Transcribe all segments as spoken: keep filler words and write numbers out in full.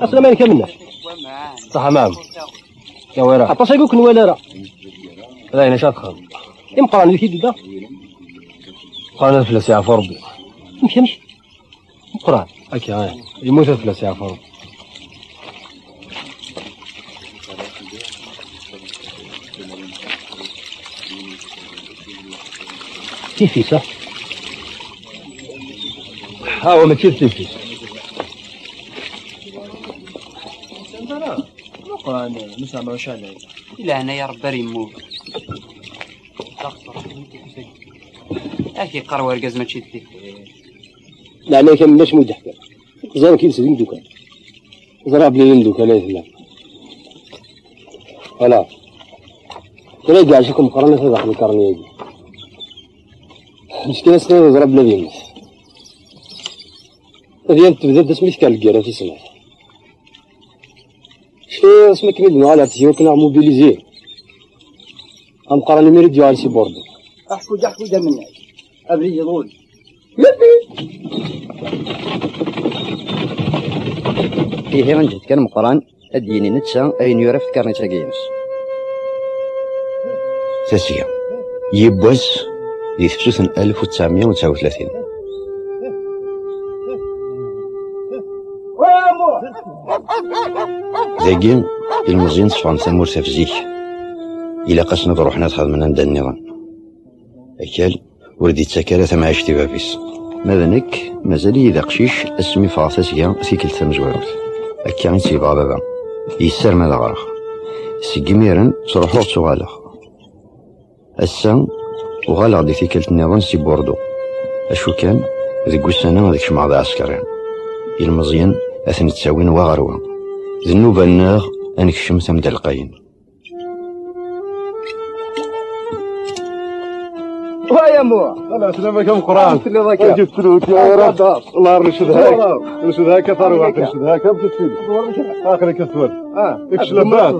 Aslama inek a Mennac. Ṣaḥa maɛam. Ya wara. Aṭas agi ur k-nwala ara. D ayen acu ad txedmeḍ. Imeqqranen di tidda. Meqqran ad fell-as yeɛfu Rebbi. Amek, amek? Meqqran. Akka, eh. Yemmut ad fell-as yeɛfu Rebbi. Tifis, ah. Ah, wa mačči d tifis. Meqqran, nesɛa maca lɛib. Di leɛnaya Rebbi ar yemmut. Ak yeqqar wergaz mačči d tifis. Leɛnaya-k a Mennac, mu d-teḥkiḍ. Ẓer kif d imdukal. Ẓra belli d imdukal ay tellam. Voilà. Kra yeɛjeb-ikem Meqqran, ata daxel lkarni-agi. Meskin ass-nni ẓra belli ad yemmet. Tadyant tebda-d asmi tekker lgirra tis snat. Cfiɣ asmi akken i d-nuɣal ar tezyiwin akken aɣ mobilizi. Ameqqran imir i d-yuɣal si Bordeaux. Aḥku-d, aḥku-d a Mennac. Abrid iḍul. Ihi, ǧǧet kan Meqqran ad d-yini netta ayen yura ɣef tkarnit-agi-ines. Tasga. Yiwwas di tefsut n alef u tesɛemya u tesɛa u tlatin. Dagi, ilmeẓyen sefɣen tamurt ɣef zik. Ilaq-asen ad ruḥen ad xedmen anda nniḍen. Akal ur d-ittak ara tamɛict i bab-is. Ma d nekk, mazal-iyi d aqcic asmi ffɣeɣ tasga tikkelt tamezwarut. Akka i tt-yebɣa baba. Yessarem ad ɣreɣ. Seg imiren, ttruḥuɣ ttuɣaleɣ. Ass-a, uɣaleɣ-d i tikkelt nniḍen si Bordeaux. Acu kan, deg ussan-a ad kecmeɣ d aɛeskri. Ilmeẓyen ad ten-ttawin wa ɣer wa. D nnuba-nneɣ ad nekcem tamda lqayen. Wa ya Muḥ! Ala, slam-ak a Meqqran. Amek telliḍ akka? Amek telliḍ akka? Ay, ṛebbi. Allah ncedha-k. Ncedha-k a tarwiḥt, ncedha-k am tefsut. Aql-ik a twal. Ah, ikcem labas.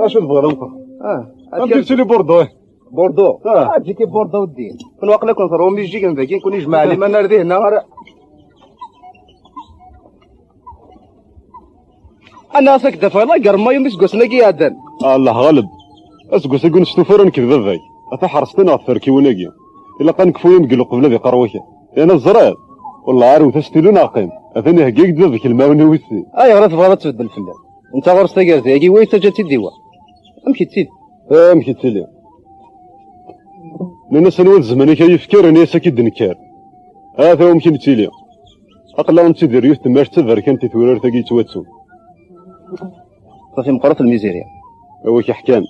Acu tebɣiḍ a Meqqran? Ah, amek tettili Bordeaux? Bordeaux? Ah. Ah, ǧik Bordeaux ddin. Kun waqila kun terwum ijigen dagi, kun ijmeɛ liman ar dihin, ar Annaɣ ad ak-d-afeɣ lager n mayum iseggasen-agi iɛeddan. Ah, Allah ɣaleb. Aseggas-agi ur nestufa ara nekk d baba-k. A taḥerst-a neɣ tferkiwin-agi. Ilaq ad nekfu yamgel uqbel ad iqerr wakal. Yerna teẓriḍ? Wellah, ar wet astilu neɣ qqim. Atan ihegga-ak-d baba-k lemɛawna wis sin. Ayɣer i tebɣiḍ ad tbeddel fell-am? Netta ɣur-s tagerda-agi, wa yettaǧǧa-tt-id i wa? Amek yettili? Amek yettili? Nnan-as anwa d zzman-ik ay ifker, ini-as ad k-id-nekker. Ata wamek i nettili. Aql-aɣ nettidir yiwet temmart d taberkant i tewrart-agi yettwattun. Ṭṭef imeqqrat lmizirya. Awa k-ḥkan.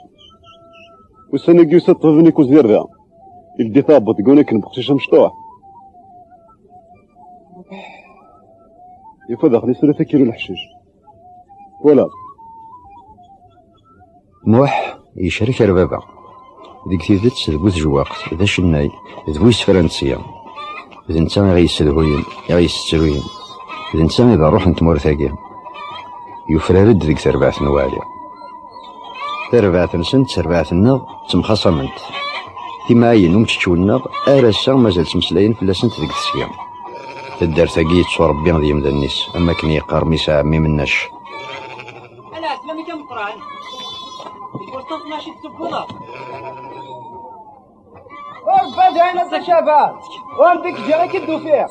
Ussan-agi yusa ṭṭbib-nni Kuzir da. Ildi taɛebbuḍt deg unakken n uqcic amecṭuḥ. Yufa daxel isra takkilu leḥcic. Voilà. Muḥ yecrek ar baba. Deg tidet, d bu tejwaqt, d acennay, d bu isefra n tesga. D netta i ɣ-yessedhuyen, i ɣ-yessettruyen. D netta i d ṛṛuḥ n tmurt-agi. Yufrar-d deg terbaɛt n Waɛli. Tarbaɛt-nsen d terbaɛt-nneɣ ttemxaṣament. Timɛayin umčeččew-nneɣ ar ass-a mazal ttmeslayen fell-asent deg tesga. Taddart-agi yettu Ṛebbi d yemdanen-is, am wakken yeqqar mmi-s ɛemmi Mennac. Ala, sslam-ik a Meqqran. Lfurṣa mačči d tewwiḍ. Ur bad ɛin a Dda Caɛban. Ur bik ǧǧiɣ-ik-id ufiɣ.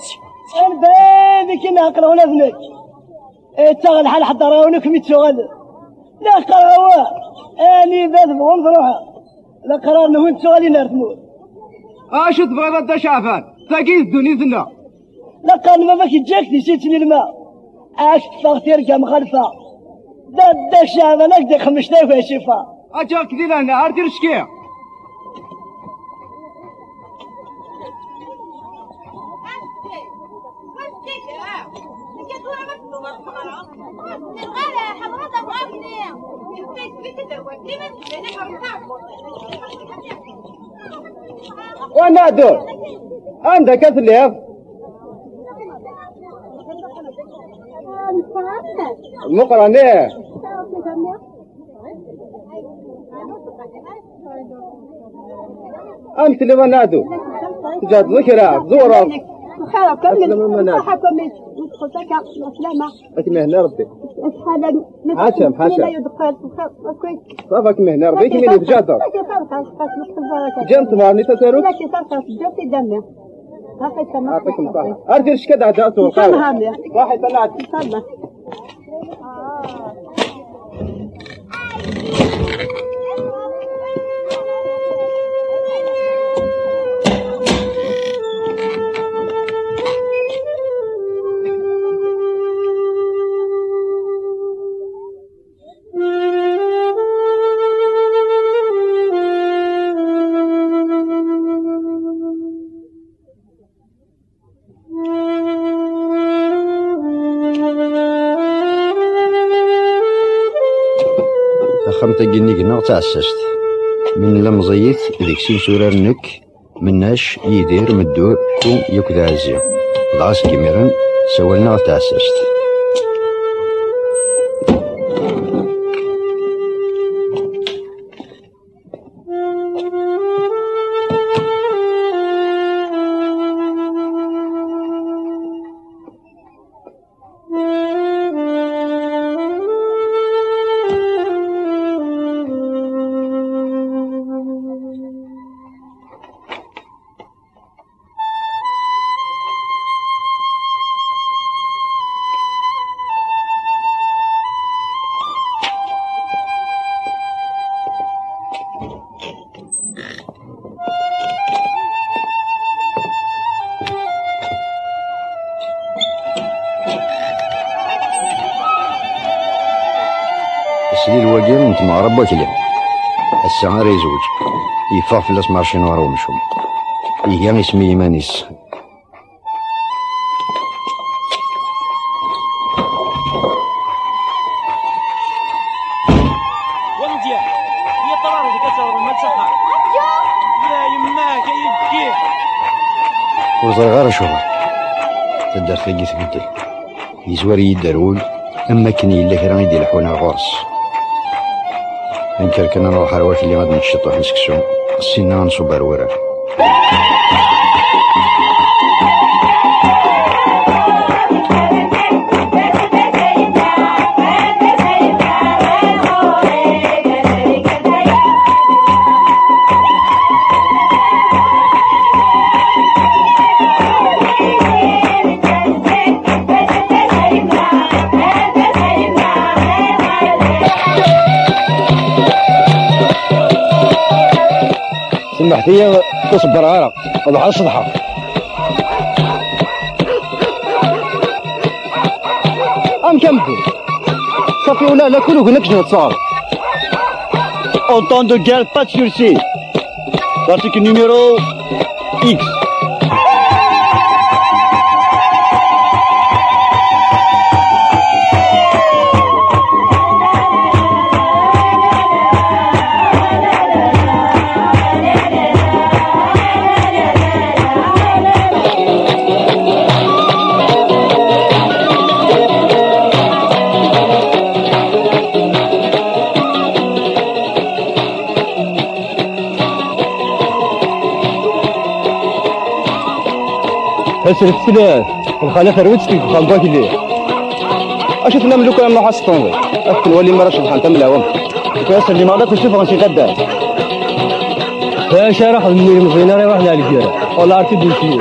Ur bad ik-in ɛeqleɣ ula d nekk. Ittaɣ lḥal ḥeddreɣ-awen akk mi ttuɣalen. La qqareɣ-awen, anida tebɣum truḥem. Leqrar-nwen ttuɣalin ar tmurt. Acu tebɣiḍ a Dda Caɛban? Tagi d ddunit-nneɣ. Leqqar n baba-k yeǧǧa-k di sitt n lma. Ad k-teffeɣ tirga mxalfa. D Dda Caɛban ad k-d-ixemmec tagwa cifa. Aǧǧiɣ-k di lehna ar tircki. Wa Naɛdu, anda akka telliḍ? Meqqran, ih. Amek telliḍ a Naɛdu? Tǧehdeḍ kra, tẓewreḍ? بخير، كمل. السلامة منال. صحة، كمل. ندخل هكا. السلامة. راك مهنا ربي. شحال من حاشا، حاشا. لا يدخل. بخير، أوكي. صافا، راك مهنا ربي، كملي بجهدك. ماشي فرقة، بس نقص البركة. جا نتمرني تسالو. ماشي فرقة، جا في دمي. هاكا تمام. يعطيكم الصحة. عارفين اش كدعدات والخير. صحي، طلعت. إن شاء الله. Taxxamt-agi nnig-neɣ d taɛessast. Mi nella meẓẓiyit, deg-s i netturar nekk, Mennac, Yidir, Meddur, Ku, yakk d Ɛazzi. Dɣa seg imiren, sawalen-aɣ d taɛessast. Aslil wagi n tmeɣra n wakli. Ass-a ara yezweǧ. Yeffeɣ fell-as marci n ɣer umcum. Iga isem i yiman-is. Ur ẓriɣ ara acuɣer. Taddart-agi tbeddel. Yezwar-iyi-d ar wul, am wakken yella kra i d-ileḥḥun ar ɣur-s. Anker kan ad nruḥ ar wakli ad nečč ciṭuḥ n seksu, ssinna ad nṣubb ar wurar. Semḥet-iyi, ur ṣebbreɣ ara. Ḍḥa ṣeḍḥa. Amek a medden? Safi, ula d lakul ugin ad k-ǧǧen ad tesɛuḍ. En temps de guerre, pas de sursis. L'article numéro X. Tasret slet, lxalat rwit seg uxxam n wakli. Acu tennam lukan nruḥ ad s-tenḍi? Ad k-nwali mi ara ceḍḥent am lɛum. Tura s limaḍ akk isuffɣen si taddart. D acu ara xedmen ilemẓiyen ara iruḥen ar lgirra? Wala ar t-id-yesli.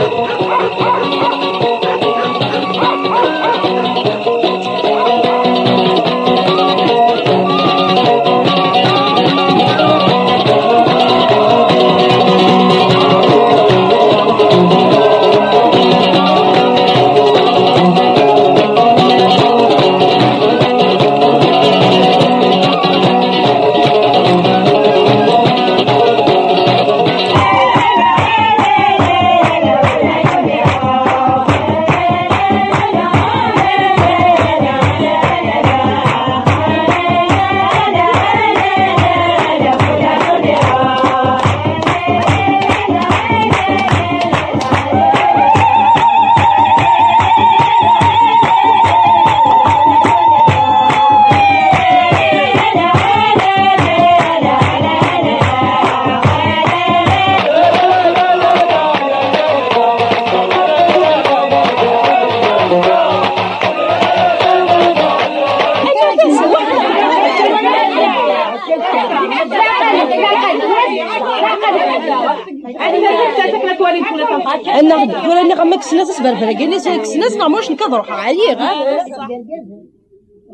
Annaɣ-d tura-nni ɣer ma kksen-as asberber-agi-nni, kksen-as neɣ ma ur nekk ad ruḥeɣ, ɛyiɣ, ha?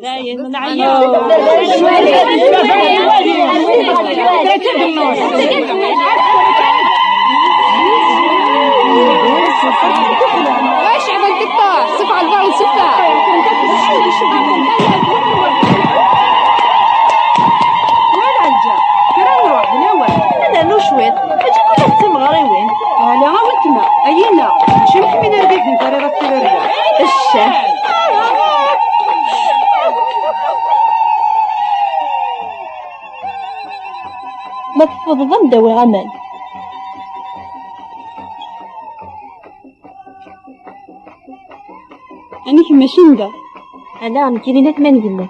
Dayen, neɛya. Ay, Ceɛban, tiṭṭaḥ, sefɛel ḍar n sefɛel. Wala ǧa, kra nruḥ, d lawan. Ad nernu cwiṭ, mačči kul ass d timeɣriwin. Ala a weltma, ayina, mačči neḥmin argaz n tariḍ-as tirarga. Ccah. Ma teffudeḍ, ad m-d-awiɣ aman. Amek mačči n da? Ala, nekkini d atman gella.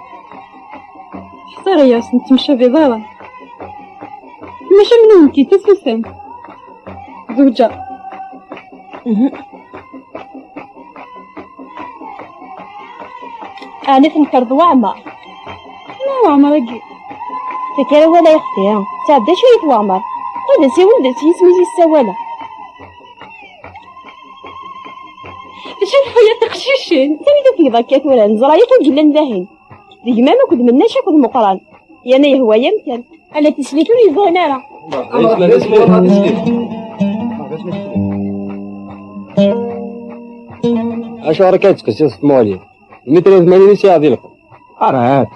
Xtir-as, nettemcabi ara. Maca menwent i d tasusam? Zewǧeɣ. Mhm. Ɛni tenkeṛ d Waɛmer? Ma Waɛmer-agi? Takkar awal ay xti, sɛedda cwiya Waɛmer. Ad asiwel d yisem-is i ssawaleɣ. Acu n xuyya tiqcicin? Sani tufiḍ akka tura? Neẓra yakk i yellan dahin. D gma-m akked mennac akked Meqqran. Yerna yehwa-yam kan. Ala tislit ur yeẓrin ara. Acuɣer akka tettqessiseḍ Muɛli? Imi tella tmanyin i sɛiɣ di lqedd. Arɛad.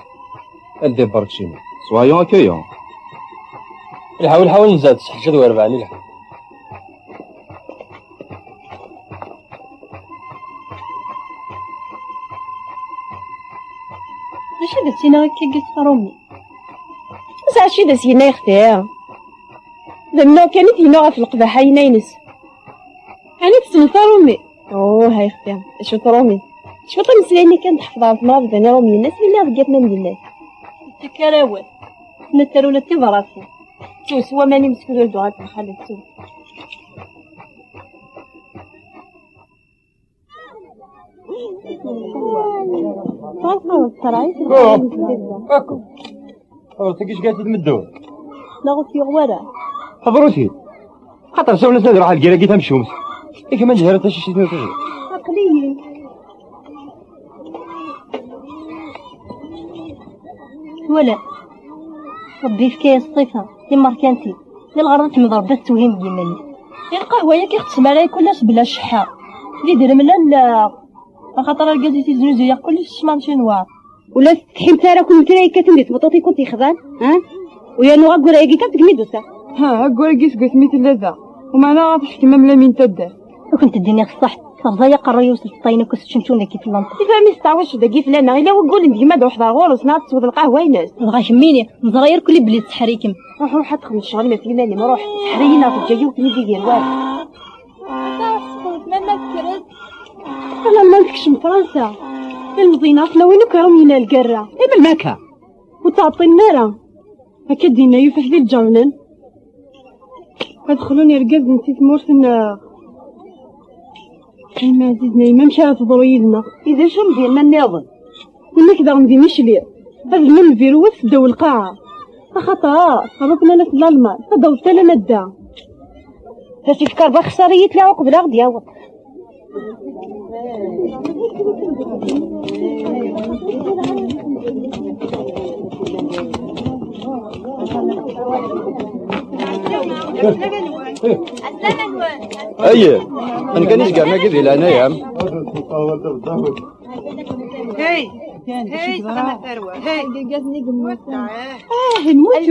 Ad d-ibarek cimi. Soyons accueillants. Lḥaw, lḥaw, nzad, seḥced u rebɛin, lḥaw. D acu d as-yenna akka Git Ṛumi? Ẓer acu d as-yenna ixti. D amennuɣ kan i t-yennuɣ ɣef leqbaḥa-ines. Ɛni tessneḍ taṛumi? Oh, ha ixti, acu taṛumi? Cwiṭ imeslayen-nni kan teḥfeḍ ɣer temraḍ d anirumiyen, asmi lliɣ deg atman n yellat. Ur ttaker awal. Nettar ula d tibratin. Ttu, s waman-im skud ur d-uɣal s lxalat, ttu. Ur txaḍeḍ ttṛaɛi. Akk. Ur tagi cgayt d meddu. Neɣ ur t-yuɣ wara. Xaṭer sawlen-as ad iruḥ ɣer lgiragi tamcumt. I kemm, anda ara tacict-nni tajdiṭ? Aql-iyi. Wala. Rebbi yefka-yas ṣṣifa, timerkanti. Di lɣerḍ ad temḍerbat tewhin deg yiman-is. I lqahwa-yagi ɣ-tesmaray kullec bla cceḥḥa. D idrimen allaɣ. Axaṭer argaz i t-iznuzuyeɣ kullec s cmanci n war. Ula tettḥimt ara kun kra yekkaten di tmeṭṭut i kunt-yexḍan, ha? U yernu ayyur-agi kan segmi d-tusa. Ha, ayyur-agi seg wasmi tella da. Umeɛna ad teḥkem am lamin taddart. Ad kent-d-iniɣ ṣṣeḥ, terẓa-yi aqerruy-iw s lfeṭṭa-inu akked tčenčun dagi fell-anteɣ. Tifam-is teɛwac dagi fell-aneɣ, ila waggul n gma ad ruḥ ɣur-s, neɣ ad tesweḍ lqahwa-ines. Dɣa kemmini, neẓra irkelli belli tseḥḥer-ikem. Ruḥ, ruḥ, ad txedmeḍ ccɣel-im ɣef yiman-im, ruḥ. Seḥḥer-iyi neɣ teǧǧa yiwet n yidi gar war. Taɛeṣqunt, ma ma tekkreḍ. Alamma tekcem Fransa. Ilmeẓyen ɣef lawan akk irum yella lgerra. I melmi akka? Ur ttɛeṭṭilen ara. Akka d-yenna Yufeḥ di lǧernan. Ad xlun irgazen si tmurt-nneɣ. Ay ma ɛzizen, ay ma amek ara teḍru yid-neɣ? I d acu n dima nniḍen? Winna-k daɣen di Micli. Ad lmun lbiruwat seddaw lqaɛa. Axaṭer, rruknanat n Lalman, ad d-awḍet ala nadda. Tasifkarba xsar-iyi tlaa uqbel ad ɣ-d-yaweḍ. Ay, anda kan izgaren-agi di leɛnaya-m? Hey, hey, txedmeḍ tarwa. Hey, argaz-nni yemmut. Ah, yemmut.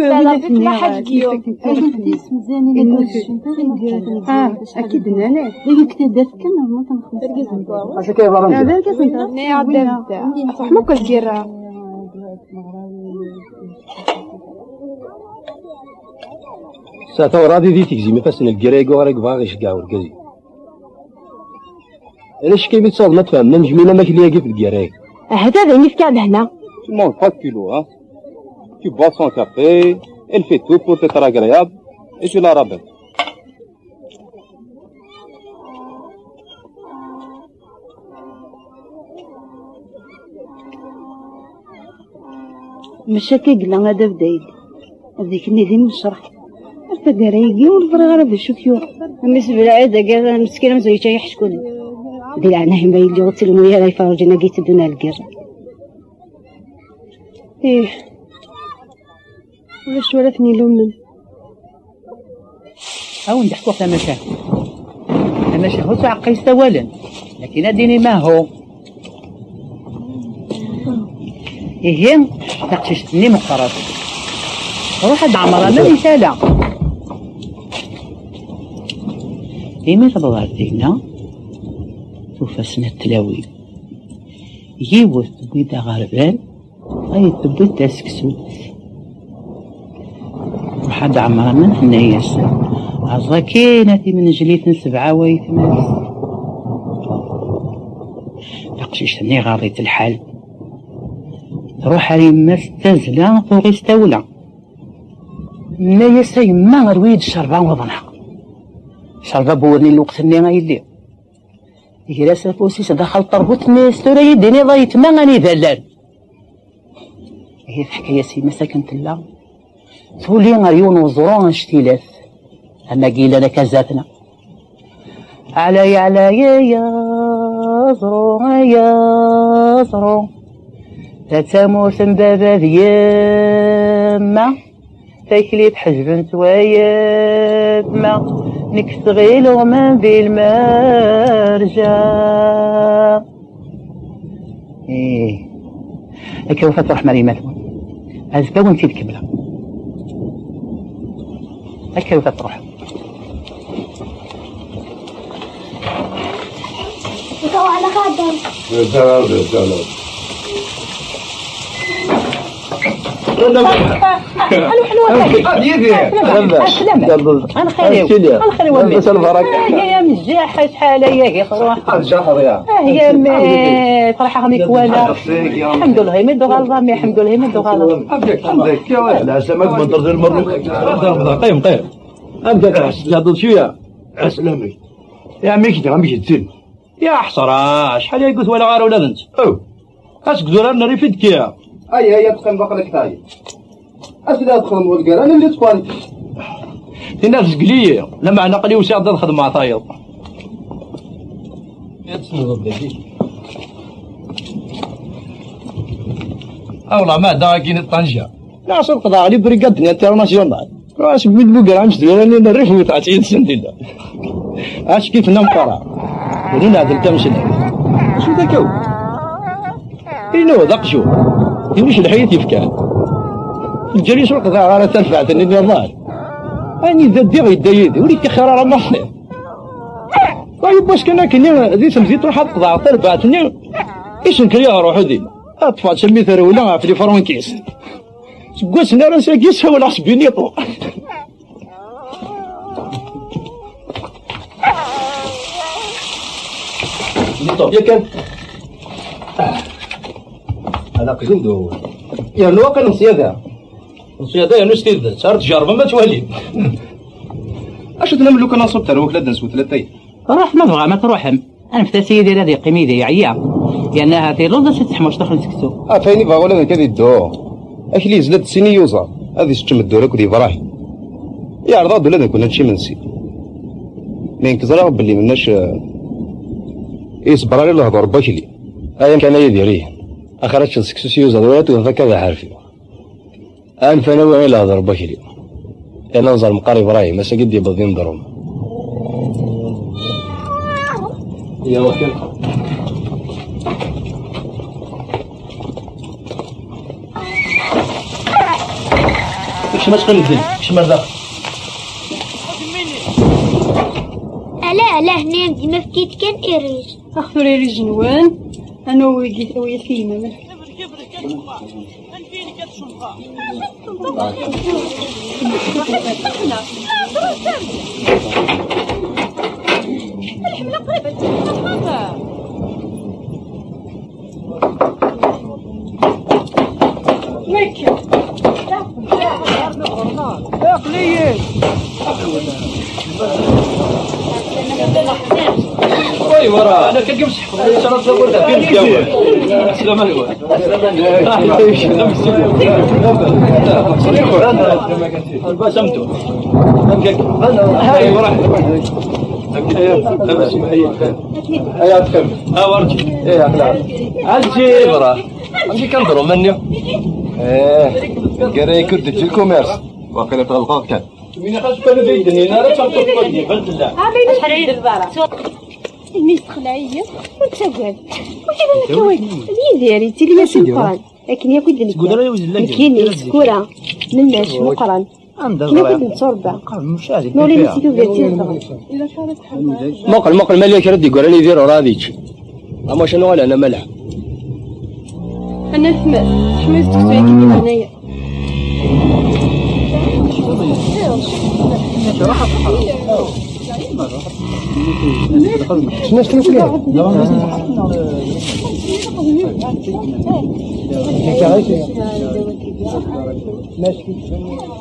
Ah, akka d-nnan. D ayen k-tadart kan, neɣ ma tenxeṣ. Acu akka yeḍran? D argaz n da. Teḥma akk lgirra. Sa tawraɣ di tegzim ifassen n lgirra-agi, ɣer i yebɣa ɣ-iceggeɛ urgaz-iw. Ala cekk imi tessawḍem ad tfehmem amejmin amakli-agi f lgirra-agi. Ahat ad ayen ifka lehna. Tu manques pas de kilo, hein. Tu bois son café, elle fait tout pour être agréable, et tu la rabaisses. Maca akka i yella adab d aydi. Ad ikenni d imnecreḥ. Taggara-agi ur ẓriɣ ara d acu k-yuɣ. Mmi-s Belɛid, agerra meskin amzun yečča-yi ḥeckulen. Di leɛnaya-m a yelli, ur ttelmu ara iferruǧen-agi itteddun ar lgirra. Ih, ulac wara ten-ilumen. A wen-d-ḥkuɣ tamacahut. Tamacahut ur teɛqileḍ s awalen. Lakin ad d-tini mahu. Ihi, taqcict-nni meqqret. Ruḥ ad ɛmer aman i tala. Imi tewweḍ ɣer dinna, tufa snat tlawin. Yiwet tewwi-d aɣerbal, ay tewwi-d taseksut. Ruḥ ad ɛmer aman, tenna-yas: "Aẓ akin a timnejlit n sebɛa waytma-s." Taqcict-nni ɣaḍ-itt lḥal. Tṛuḥ ar yemma-s d tazzla, tuɣ-itt tawla. Tenna-yas: "A yemma, rwi-yi-d ccerba uḍneɣ." Ccerba n wudni n lweqt-nni a yelli. Iger-as afus-is daxel terbut-nni, s tura yi-d-tiniḍ a yetma anida llan. Ihi teḥka-yas yemma-s akken tella. Tuli ɣer yiwen weẓru anect-ilat. Am wagi yellan akka zdat-neɣ. Ɛlay, ɛlay, ay aẓru, ay aẓru. Ta d tamurt n baba d yemma. Taklit ḥejbent wayetma. Nekk tɣileɣ man di lmerja. Ih. Akka yufa truḥ Marimat. Azekka wen-tt-id-kemmleɣ. Akka yufa truḥ. Ixaw ɛla xaddam. Ixaw ɛla xaddam. Alo, ḥelwa. Adi, adi. Aslama. Aslama. Ana xayr. Aslama. Ana xayr wa mmi. Lbas albaraka. Ya, ya, mejjaḥ, acḥal ay agi truḥ. Ad jaxeḍ ya. Ah, ya mmi. Ferḥeɣ mi kwala. Alhamdulillah, mi d-uɣaleḍ a mmi, alhamdulillah, mi d-uɣaleḍ. Abdek, abdek, ya wa. Lɛeslama, tmenṭer di lmerruk. Qim, qim. Abdek, ɛeslama, cwiya. Ɛeslama. Ya mmi, kečč, amek d-tin? Ya ḥesra, acḥal ay ur twalaɣ ara ula d netta. Aw. Asegzurar n Rifid kiya. Ay, ay, ad teqqimeḍ aql-ak tɛyiḍ. Ass la txedmeḍ lgara, nella tfari. Tinna tezgel-iyi, lameɛna aql-i usiɣ-d ad xedmeɣ tayeḍ. Ad tessneḍ dagi. Awla ma ɛeddaɣ akkin i Ṭanja. Neɣ s lqeḍeɛ li brigade internationale. Asegmi d-lugar amesdura-nni n rrif witɛet yid-sen dinna. Ackif n amqara. Ur neɛdel tameslayt. Acu d akaw? Inu d aqjun. Inu celḥ i t-yefkan. Lǧal-is ur qḍiɛeɣ ara tarbaɛt-nni n iḍan. Anida ddiɣ yedda yid-i, ur yettixir ara maṣni. Wa yiwwas kan akkenni di temdint ruḥ ad qḍeɛeɣ tarbaɛt-nni. Isenker-iyi ɣer uḥudin. Ad ṭṭfeɣ-tt almi trewla ɣef lifrunkis. Seg wass-nni ar ass-agi ssawaleɣ s Benito. Benito, yakan. Ah. Ad aqjun d wawal. Yernu aqil n ṣṣyada. N ṣṣyada yernu s tidet. Ar tjerrbem ad twalim. Acu tennam lukan ad nṣubb tarwa-k la d-neswet latay? Ruḥ ma tebɣam ad truḥem. Anfet-as i Yidir ad yeqqim yid-i, yeɛya. Yerna ahat iluẓ-as i teḥmuct axen seksu. Ɣef ayen ibɣa ula d nekk ad iddu. Akli yezla-d sin iyuzaḍ, ad iseččem ddur akked Yebrahim. Yeɛreḍ-aɣ-d ula d nekkni ad nečč imensi. Mi nekk ẓriɣ belli mennac, eh, isebber ara lehdur n wakli. Ay amkan ay Yidir ihi. Axir ad teččeḍ seksu s iyuzaḍ wala tugiḍ akka d aḥerfi. Anef ad nawi i lehder n wakli. Yerna nẓer meqqar Ibrahim, ass-agi d-yewweḍ d imḍerrum. Ya wakil. Kcem ad teqqimeḍ din, kcem ar daxel. Ala, ala, henni dima fkit kan irij. Ax tura irij-nwen, anu wigi, wigi yemma. Aql-iyi. ورا. انا كنت مسح. السلام عليكم. السلام عليكم. سمتو. هاي ورا. ايا تكمل. ها ورجي. ايه، عقل عقل. عزيز. برا. عندي كنضرب مني. ايه. قريك ودك الكوميرس. واقيلا تغلقوك كان. من خاص كانوا بيدني، انا راه تنطق ودي، بنت الله. Imi yessexleɛ-iyi, ur ttagad. Ur ttagad. Yidir yettili-as i Meqqran. Akken yakk i d-nekka. Nekkini, Sekkura, Mennac, Meqqran. Akken yakk i d-netturebba. Ma ulac i tubirt i zedɣen. Muqel, muqel, mali kra d-yeggran Yidir ur ad yečč. Amac ad nuɣal ana malḥa. Ana tma, ḥma yesteksu-agi di leɛnaya.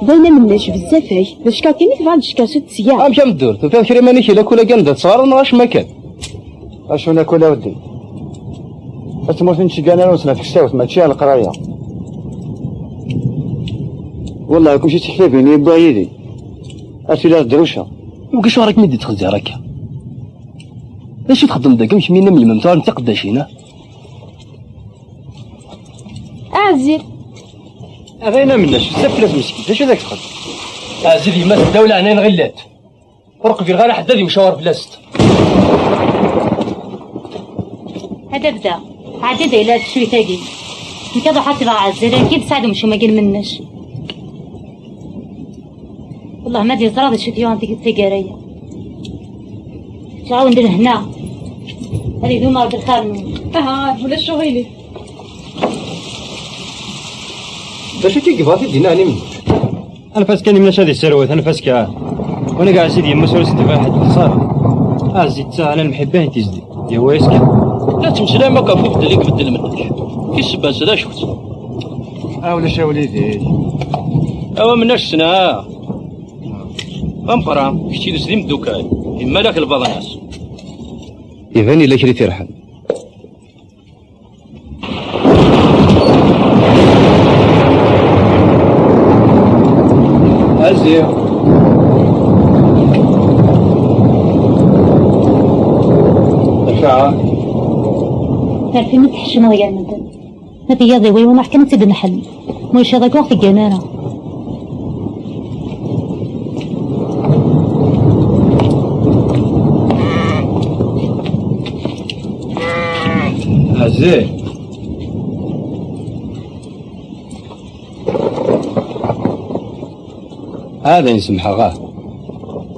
D ayen amennac bezzaf-ak, d acekkeṛ kan i tebɣa, d acekkeṛ s tesga. Amek a Meddur, tufiḍ kra iman-ik i lakul-agi anda tettɣareḍ neɣ acemma kan? Acu n akul a weddi? Tmurt n tceggan ar unsna teksawt, mačči ar leqraya. Wellah, kulci d tiktabin i yewwiɣ yid-i. Ar tili ar ddruca. Ulac acuɣer akken i d-ittxezzir akka? D acu txeddmeḍ dagi, kemm am yemma-m tuɣalem d tiqeddacin, ah? Ɛzil. Aɣayen a Mennac, bezzaf fell-as meskin, d acu i d ak-txeddem? Ɛzil, yemma tedda ulaɛna yenɣ illat. Ur qbileɣ ara ḥedd ad yemcawar fell-asent. Ad abda. Ɛeddi-d ayla tcuyt-agi. Nekk ad ruḥeɣ ad ttbeɛ Ɛzil-agi d Saɛid Umcum-agi n Mennac. Wellah ma d-yeẓra d acu t-yuɣen tigi d taggara-ya. Ǧǧiɣ-awen-d lehna. Ad idum Ṛebbi lxir-nwen. Aha, ulac uɣilif. D acu akka i yebɣa ad t-id-ini ɛni Mennac? Anef-as kan i Mennac ad isserwet, anef-as kan. Win i iɛezzi d yemma-s ur as-d-iban ḥedd lexṣara. Ɛezzi d taɣla n lemḥibba i tizdi. Yehwa-yas kan. La tettmeslayem akk ɣef ubeddel i ibeddel Mennac. Kis ssebba-s d acu-tt? Ah, ulac a wlidi. Awa Mennac ssneɣ. Ameqqran, kečč yid-s d imeddukal. Yemmal-ak lbaḍna-s. Iban yella kra i t-irḥen. Aziɣ. Acu? Terfim ad tḥeccmeḍ gar medden. Ma tgiḍ i wayen akken ad tt-id-nḥel. Ma ulac ad ak-ur teggan ara. Ɛziz. Ɛad ayen semḥeɣ, ah.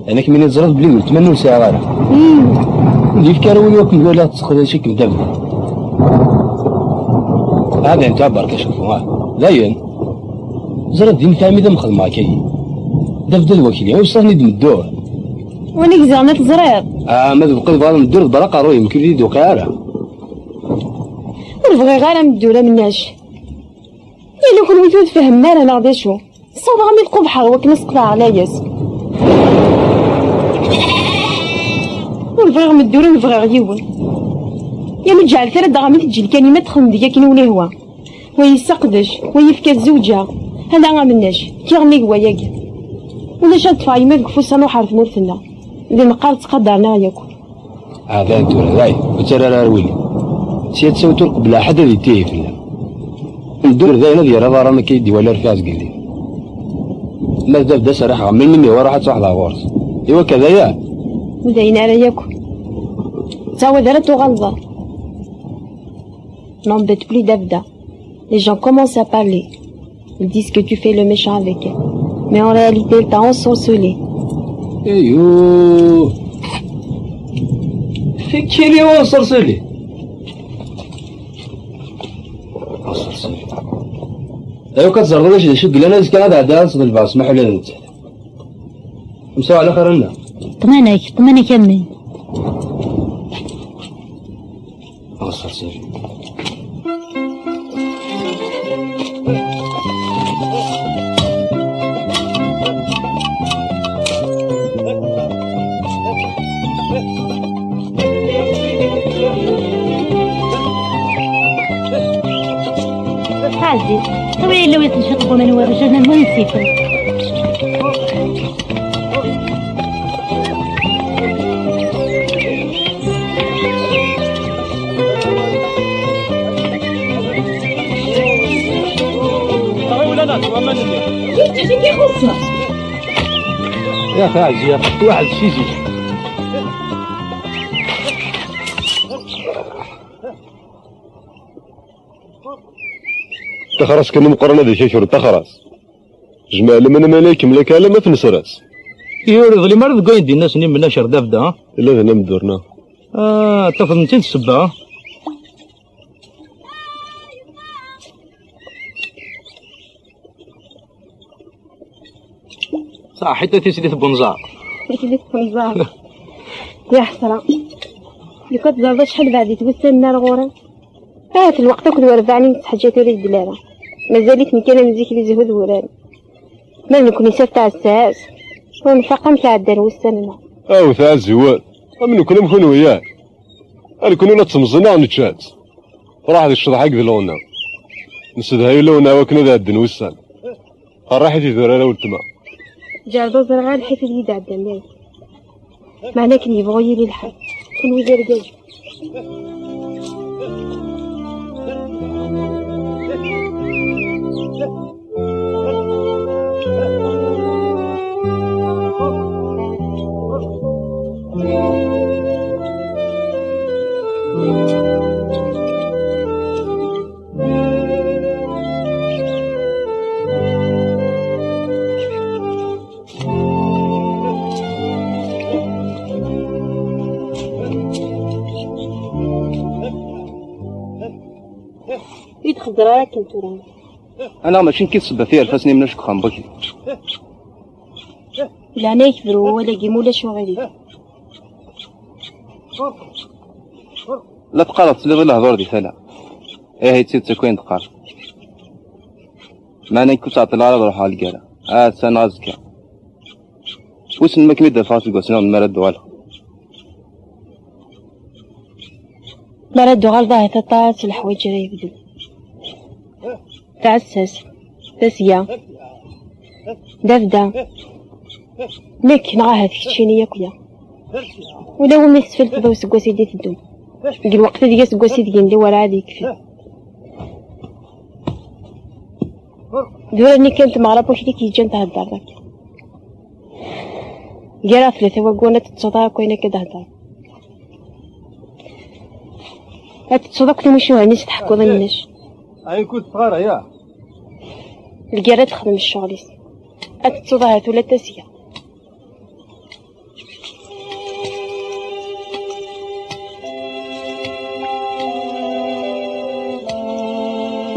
Ayen akken mi teẓriḍ belli d weltma-nni ur sɛiɣ ara. Ur d-yefki ara wul i wakken walaɣ tesseqdac-ikem d abrid. Ɛad ayen tura berka cfu, ah. Dayen. Ẓriɣ d imtami d am xedmeɣ akka-yi. D abdad wakli, ur ssaɣen-id meddur. Win i yeẓran ad teẓriḍ. Ah, ma d bqid bɣa meddur d bara qarru-yim, kul d-iwqiɛ ara. Ur bɣiɣ ara meddur am nnac. Yella kunwi ur tfehmem ara neɣ d acu? Ssawḍeɣ-am-id qubḥeɣ i wakken ad s-qeḍɛeɣ layas. Ur bɣiɣ meddur, ur bɣiɣ yiwen. Ya ma ǧeɛlet ara dɣa mi teǧǧ lkalima txedem deg akken i wen-ihwa. Wa yesseqdec, wa yefka zzewǧa. Ala a Mennac, kkiɣ nnig wayagi. Ulac ad ṭṭfeɣ yemma deg ufus ad nruḥ ɣer tmurt-nneɣ. D imeqqar ttqadaren-aɣ yakk. Ɛdan tura, dayen, ur ttarra ara ar wili. Sya d sawt ur qebbleɣ ḥedd ad yettihi fell-am. Meddur dayen ad yerr aḍar am akka i d-iwala rfiɣ zgelli. Ma d baba-s ara ḥeɣ melmi mi wara ad truḥeḍ ɣer ɣur-s. Iwa akka d aya? Ur d ayen ara yakk. Ttawad ara tuɣaleḍ. N'embête plus Davda. Les gens commencent à parler. Ils disent que tu fais le méchant avec elle. Mais en réalité, elle t'a ensorcelé. Ayuu. Fekk-iyi ensorcelé. Ensorcelé. Aywa, ad tzerḍeḍ acu d acu yellan azekka ad ɛeddiɣ ad sḍelbeɣ ssmaḥ ula d nettat. Msawa ɛla xir-nneɣ. Ṭṭmanek, ṭṭmanek a mmi. Ensorcelé. Tura yella wi tnecciḍ n waman warrac, ad nemmut nessifel. يا أخي عزيز، واحد الشي زين. Taxras kan imeqqran ad ikakru taxras. Jmeɛ lemana ma la ikemmel akka alamma tnesras. Ihi ur iḍlim ara deg wayen d-inna s-nni Mennac ar Davda, ha? Illa d namdurna. Ah, tafeḍ-tt-id ssebba, ha? Saḥit a tislit n unẓar. Tislit n unẓar. Ya ḥesra. Lukan teẓreḍ acḥal beɛdet wussan-nni ar ɣur-i. Ahat lweqt akked werbaɛnin n tḥaǧa tura i d-lara. Mazal-iten kan am zik di zzhu d wurar. Ma d nekkni s at tɛessas, ur nfaq amek ɛeddan wussan-nneɣ. Aw tɛezziwat, am nekkni am kunwi, yak. A nekkni ula d temẓi-nneɣ nečča-tt. Truḥ di ccḍeḥ akked lɣenna. Nessedhay ulawen-a wakken ad ɛedden wussan. Ferraḥ i tidurar a weltma. Ǧeɛleḍ ur ẓriɣ ara lḥif ad yi-d-ɛeddan dayen. Meɛna akken yebɣu yili lḥal. Kenwi d argaz. I d-xeddreɣ akken tura. Anaɣ mačči nekk i d ssebba fi yerfasen imnac deg uxxam n Bakri? Leɛnaya-k bru wawal-agi, ma ulac uɣilif. La teqqareḍ tesliḍ i lehdur di tala. Ihi d tidet akk ayen teqqar. Meɛna nekk ur ttɛeṭṭileɣ ara ad ruḥeɣ lgara. Ass-a neɣ azekka. Wissen ma kem-id-afeɣ seg wass-nniḍen mi ara d-uɣaleɣ. Mi ara d-tuɣaleḍ ahat aṭas n leḥwayeǧ ara yebdel. Taɛessast, tasga, d abda. Nekk neɣ ahat keččini akk ya. Ula wumi tesfilfeḍ i useggas i d-iteddun. Deg lweqt ideg aseggas ideg yella werɛad yekfi. D urar-nni kan n tmeɣra n wakli k-yeǧǧan thedder akka. Gar tlata wagguren ad tettuḍ akk ayen akka d-heddreɣ. Ad tettuḍ akk timucuha-nni s tḥekkuḍ i Mennac. Ayen ur teffeɣ ara, ya. Lgerra ad texdem ccɣel-is. Ad tettuḍ ahat ula d tasga.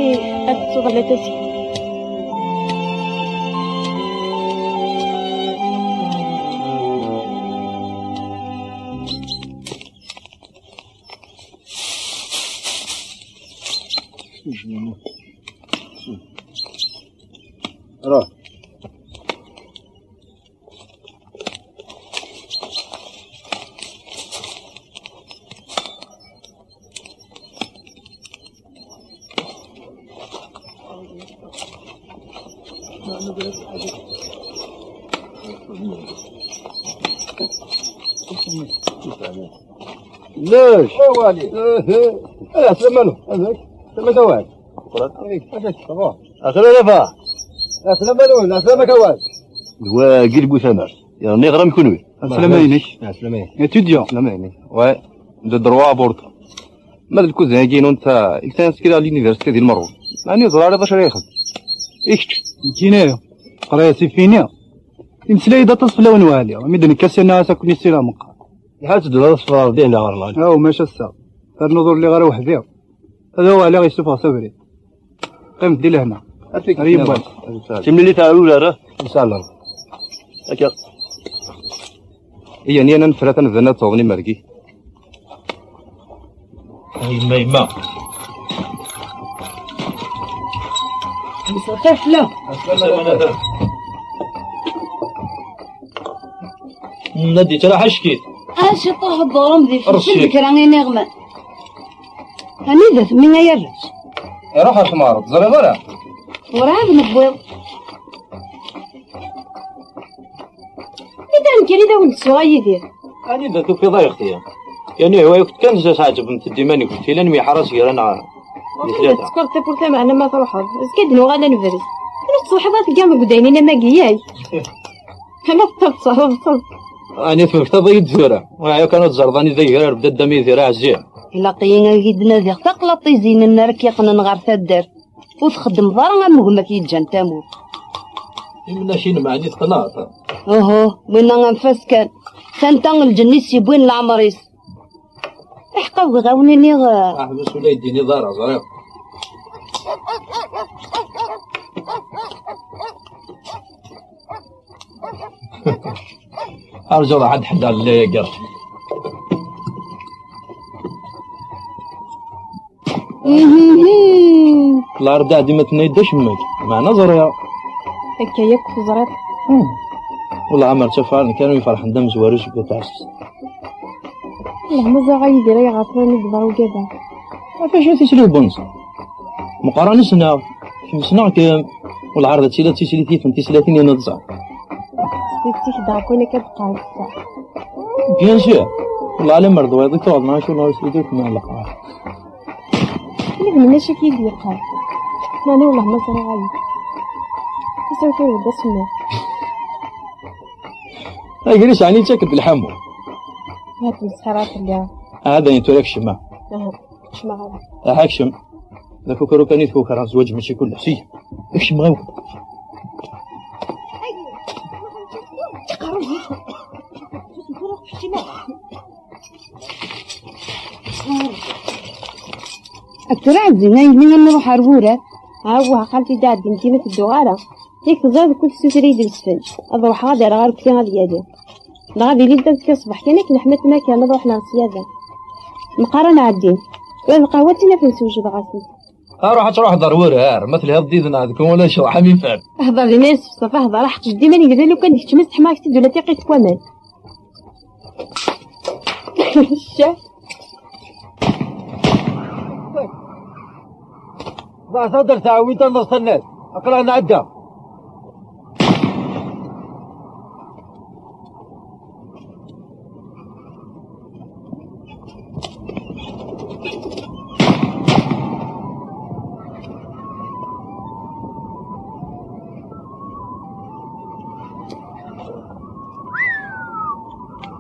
Ih, ad tettuḍ ula d tasga. Ruḥ. ليش؟ ايوا عليك. ايه، ايه. ايه، عسلامة له. هذاك. سلامة واحد. شكرا. عليك. عساك. صافا. عسلامة لفا. عسلامة له. عسلامة كواز. هو قلبو ثمر. يعني غرام كنوي. عسلامة عينك. عسلامة عينك. Étudiant. عسلامة عينك. Ouais. De droit à bord. Ma d lkuz-agi n unta, il s'inscrit à l'université di Lmerrun. Ɛni ẓriɣ ara d acu ara yexdem. I kečč? Nekkini, qraya c'est fini. Imeslay-d aṭas fell-awen waɛli, mi d-nekka syanna-as akk-nni si la meqqar. Iḥal tedduḍ ad teffɣeḍ dinna ɣer lɣali. Aw, maca ass-a. Ternuḍ ur lliɣ ara weḥd-i. Ad aɣ-waɛliɣ yessufeɣ s abrid. Qqimet di lehna. Ar yiwwas. Timlilit ar urar, eh? Inshallah. Akka. Iyan, iyan, ad nefra tanebda ad tawḍen imergi. A yemma, yemma. Mseɣ xir fell-am. La d-yettraḥ acekk-it. A ciṭuḥ ḍḍurem di fell-am kra iniɣman. Anida-t mmi ay arrac? Iruḥ ar tmeɣra, teẓriḍ ara? Werɛad newwiḍ. Ida nekkini d awen-d-ssuɣ a Yidir. Anida tufiḍ ay xti? Yani hwa yakk kan zas ɛeǧbent-d iman-ik, filan myeḥras gar-aneɣ. Anda tettkeṛ tawwurt meɛna ma truḥeḍ, azekka ad nuɣal ad nebrez. Ur tettṣelḥeḍ ara tga deg udaynin am wagi, yak? Ala teṭṭebseḍ, teṭṭebseḍ. Ɛni tmektaḍ-iyi-d tura? Ur ɛya kan ad ẓreḍ anida yegrar dadda-m Yidir aɛezzi. Ilaq-iyi ad iyi-d-nadiɣ taqlaṭ izinen ara k-yeqqnen ɣer taddart. Ur txeddmeḍ ara am gma k-yeǧǧan tamurt. Imnac-inem ɛni teqnaɛeḍ? Uhu, winna anef-as kan. Santa lǧenn-is yewwin leɛmer-is. Iḥqa bɣiɣ a wen-iniɣ, eh, Aḥbes ula yeddini d ara ẓriɣ. Arzu ad ḥeddeɣ lalla-agi. Lɛerḍ-a dima tenna-yi-d acemma-k, meɛna ẓriɣ. Akka yakk teẓriḍ. Hmm. Wellah amer ttafaren kan ur iferḥen d amezwaru seg uṭas. Wellah ma ẓriɣ a Yidir ayɣer tura mi d-yeḍra ugad-a. Ɣef acu tislit bunẓ? Meqqar ad nesneɣ, kemm ssneɣ-kem. Welɛerḍ ad tiliḍ d tislit yifen tislatin i neẓẓa. Tislit daɣ kan akka d-qqareɣ. Bien sûr. Wellah alammer d wayeḍ i tuɣeḍ neɣ acu neɣ islit ur tmenleq. Ula d Mennec akka i d-yeqqar. Meɛna wellah ma ẓriɣ ayen. Tasawt-iw d asemmiḍ. Agris ɛni yettak-d lḥamu? Ma tmesxir fell-i. Ah, dayen tura kcem, ah. Aha, kecmeɣ ara. Aha, kcem. D akukru kan i tkukra, zzwaǧ mačči kullec. Siyya, kcem ɣiwel. Akka tura ɛezzin a yelli ad nruḥ ar wurar. Awah, xalti d aɛeddi nekkini ur tedduɣ ara. Yak teẓriḍ kul tessuter-iyi-d lesfel. Ad ruḥeɣ ad rreɣ arekti ad yali. Dɣa ad ilint azekka ṣṣbeḥ kan akken ḥma tmakal ad ruḥen ar ssyada. Meqqar ad nɛeddi. Ula d lqahwa d tin ad ten-sewjdeɣ-asen. Aruḥ ad truḥeḍ ar wurar, ma telhiḍ d yid-neɣ deg wala yecḍeḥ am ifad. Hḍer dima yessefṣaf, hḍer aḥeq jeddi ma yegdel lukan d kečč ma steḥmaɣ-ak-id ula tiqit n waman. Ccah. Ḍeɛ tader tɛawint ad neẓtennat. Aql-aɣ nɛedda.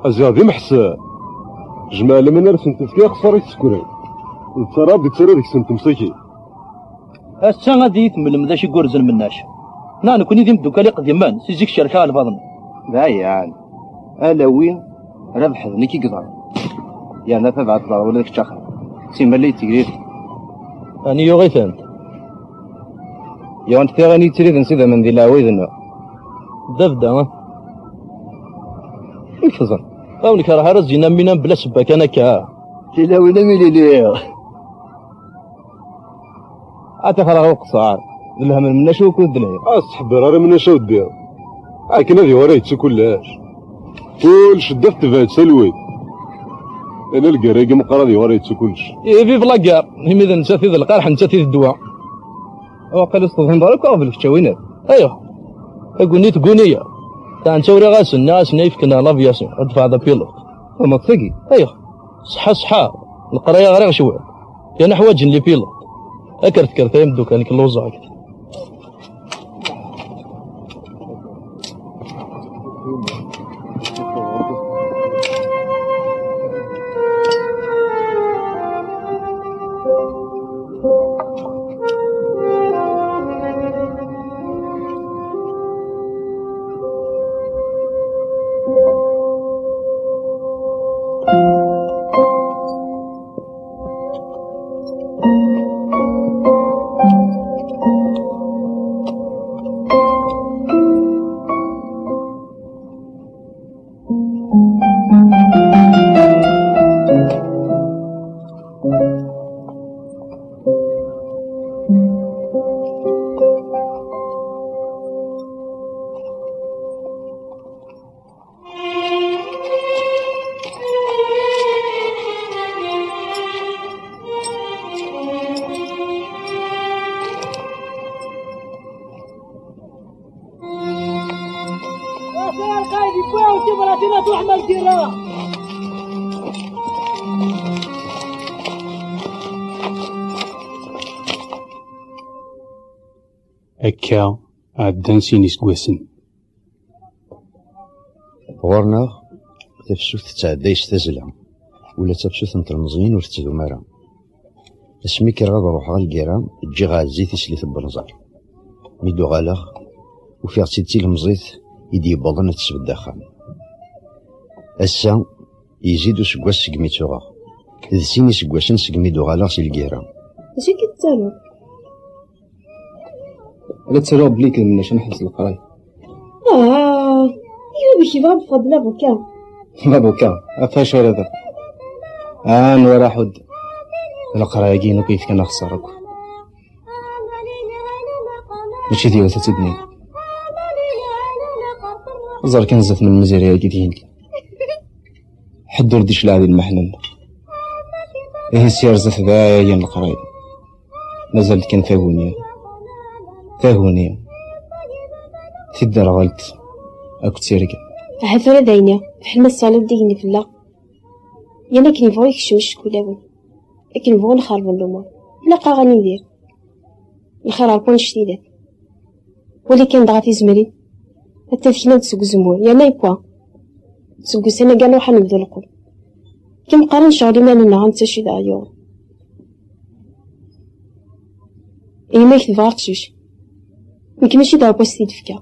Aziɣ d imeḥsar. Jmaɛ laman ara sen-tefk ixṣar i tsekrin. D ttara d-ittarra deg-sent umsaki. Ass-a ad iyi-temmlem d acu i yurzen Mennac. Neɣ nekkni d imeddukal iqdimen, si zik cerkeɣ albaḍ-nneɣ. D ayan. Ala wi rabeḥ d nekk i yeḍran. Yerna tabɛaḍt teḍra ula d kečč axir. Simmal la yettegrir. Ɛni yuɣ-itent? Yuɣent tiɣin yettriden s idammen di leɛwayed-nneɣ. Dabda, ah? Amek teẓriḍ? Ur nekreh ara zzin am winna mebla ssebba kan akka. Tilawin am ilili. Ad t-ixreɣ uqeṣṣer. D lhem n Mennac ukud d lhi. Ur s-ttḥebbiṛ ara Mennac a weddi. Akken ad yuɣal yettu kullec. Kullec ddat tebɛed talwit. Ala lgerra-agi meqqar ad yuɣal yettu kullec. Ihi vive la guerre, imi d nettat i d lqerḥ, nettat i d ddwa. Waqil ur s-teḍhimeḍ ara akk aɣbel kečč a Winat. Ayɣer? Tagunit tguni-ya. Taɛen ttawriɣ-asen, nniɣ-asen ad yi-fken l'aviation, ad dfeɣ d apilot. Tfehmeḍ tagi? Ayɣer? Ṣeḥḥa, ṣeḥḥa. Leqraya ɣriɣ cwiṭ. Kan ḥwaǧen les pilotes. Akker tekker tay imeddukal, nekk lluẓeɣ akked. Akka ɛeddan sin iseggasen. Ɣur-neɣ, tafsut tettɛedday s tazzla, ula d tafsut n telmeẓyin ur tettdum ara. Asmi kkreɣ ad ruḥeɣ ɣer lgirra, ǧǧiɣ Ɛezzi tislit n wenẓar. Mi d-uɣaleɣ, ufiɣ-tt-id d tilemẓit i d-yewwḍen ad tesbedd axxam. Ass-a, yezzi-d useggas segmi ttuɣeɣ. D sin iseggasen segmi d-uɣaleɣ si lgirra. D acu akka tettaruḍ? La ttaruɣ belli ikemmel maca neḥbes leqraya. Ah, i baba-k yebɣa ad teffɣeḍ d labuka. Labuka, ɣef acu ara d-, ah, nwara ḥud. Leqraya-agi akk yefkan axeṣṣar akk. Mačči d yiwet ad tt-id-nini. Ẓer kan zdat n lmiziri-agi d yindi. Ḥedd ur d-iclaɛ di lmeḥna-nneɣ. Ihi sirẓet dayen leqraya. Mazal-d kan taguni. Taguni. Tidderɣelt akked tirga. Ahat tura d ayen-a, fiḥel ma tessawleḍ-d igenni fell-aɣ. Yan akken yebɣu yekcem ccek ulawen. Akken bɣun xerben lumuṛ. Ilaq-aɣ ad nidir. Lxir ɣer wanect-ilat. Wali kan dɣa tizemrin. Atta tekna-d seg uzemmur, yerna yewwa. Seg ussan-agi ad nruḥ ad nebdu lqul. Kem qqaren ccɣel iman-nneɣ, ad nettaci d aɣyur. Yemma-k tebɣa aqcic. Nekk mačči d aɛekkas i t-id-fkiɣ.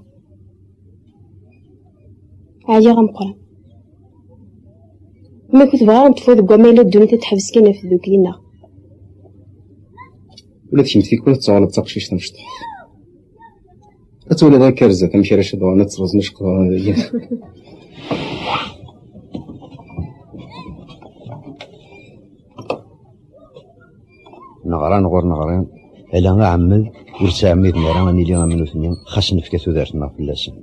Ɛyiɣ ameqqran. Ma ku tebɣa ad neṭṭef deg wamayla ddunit ad teḥbes kan ɣef tdukli-nneɣ. Ula d kemm tikkelt tettɣalaḍ d taqcict tamecṭuḥt. Ad twaliḍ akka ar zdat amek ara cedɣen ad ttruẓen iceqḍaren dagi. Neɣra neɣ ur neɣri, ala aɛemmed ur ttɛemmiden ara ad nili am nutni, xas nefka tudert-nneɣ fell-asen.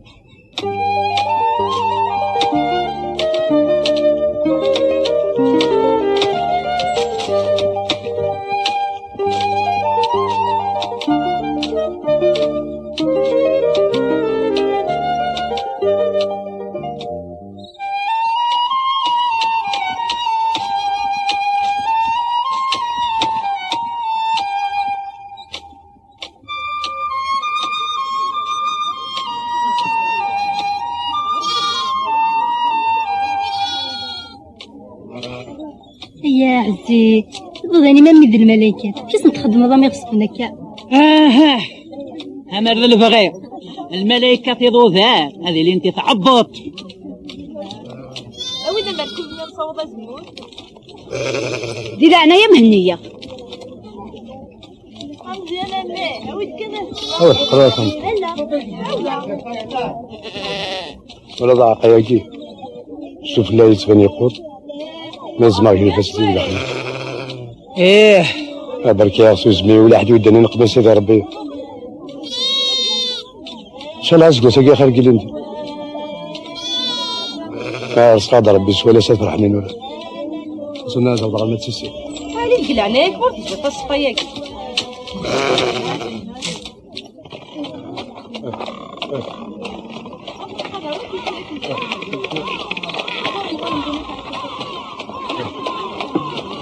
Ya ɛezzi, tebɣiḍ ayen imam d lmalaykat, acu i sen-txeddmeḍ am iɣezfen akka? Aha! Amer d lebɣi, lmalaykat iḍudan ad ilint i tɛebbuḍt. Awi-d amerkul-nni ad nessaweḍ azemmur. Di leɛnaya Mhenni-ya. Awi-d kan. Awi ḥeqrakum. Wala d aɛeqqa-agi. Sufella yettban yeqqur. Ma zmeɣ gni fas di daxel. Ih. Aberki s uzmi ula ḥed yuddan ineqben Sidi Rebbi. Ncallah aseggas-agi axir gilin. Ma resqa-d Rebbi s wala s ad ferḥen inura. Sunna ad ẓerbeɣ alma d tisi. Ali deg leɛnaya-k ur tezziḍ taṣeqqa-agi.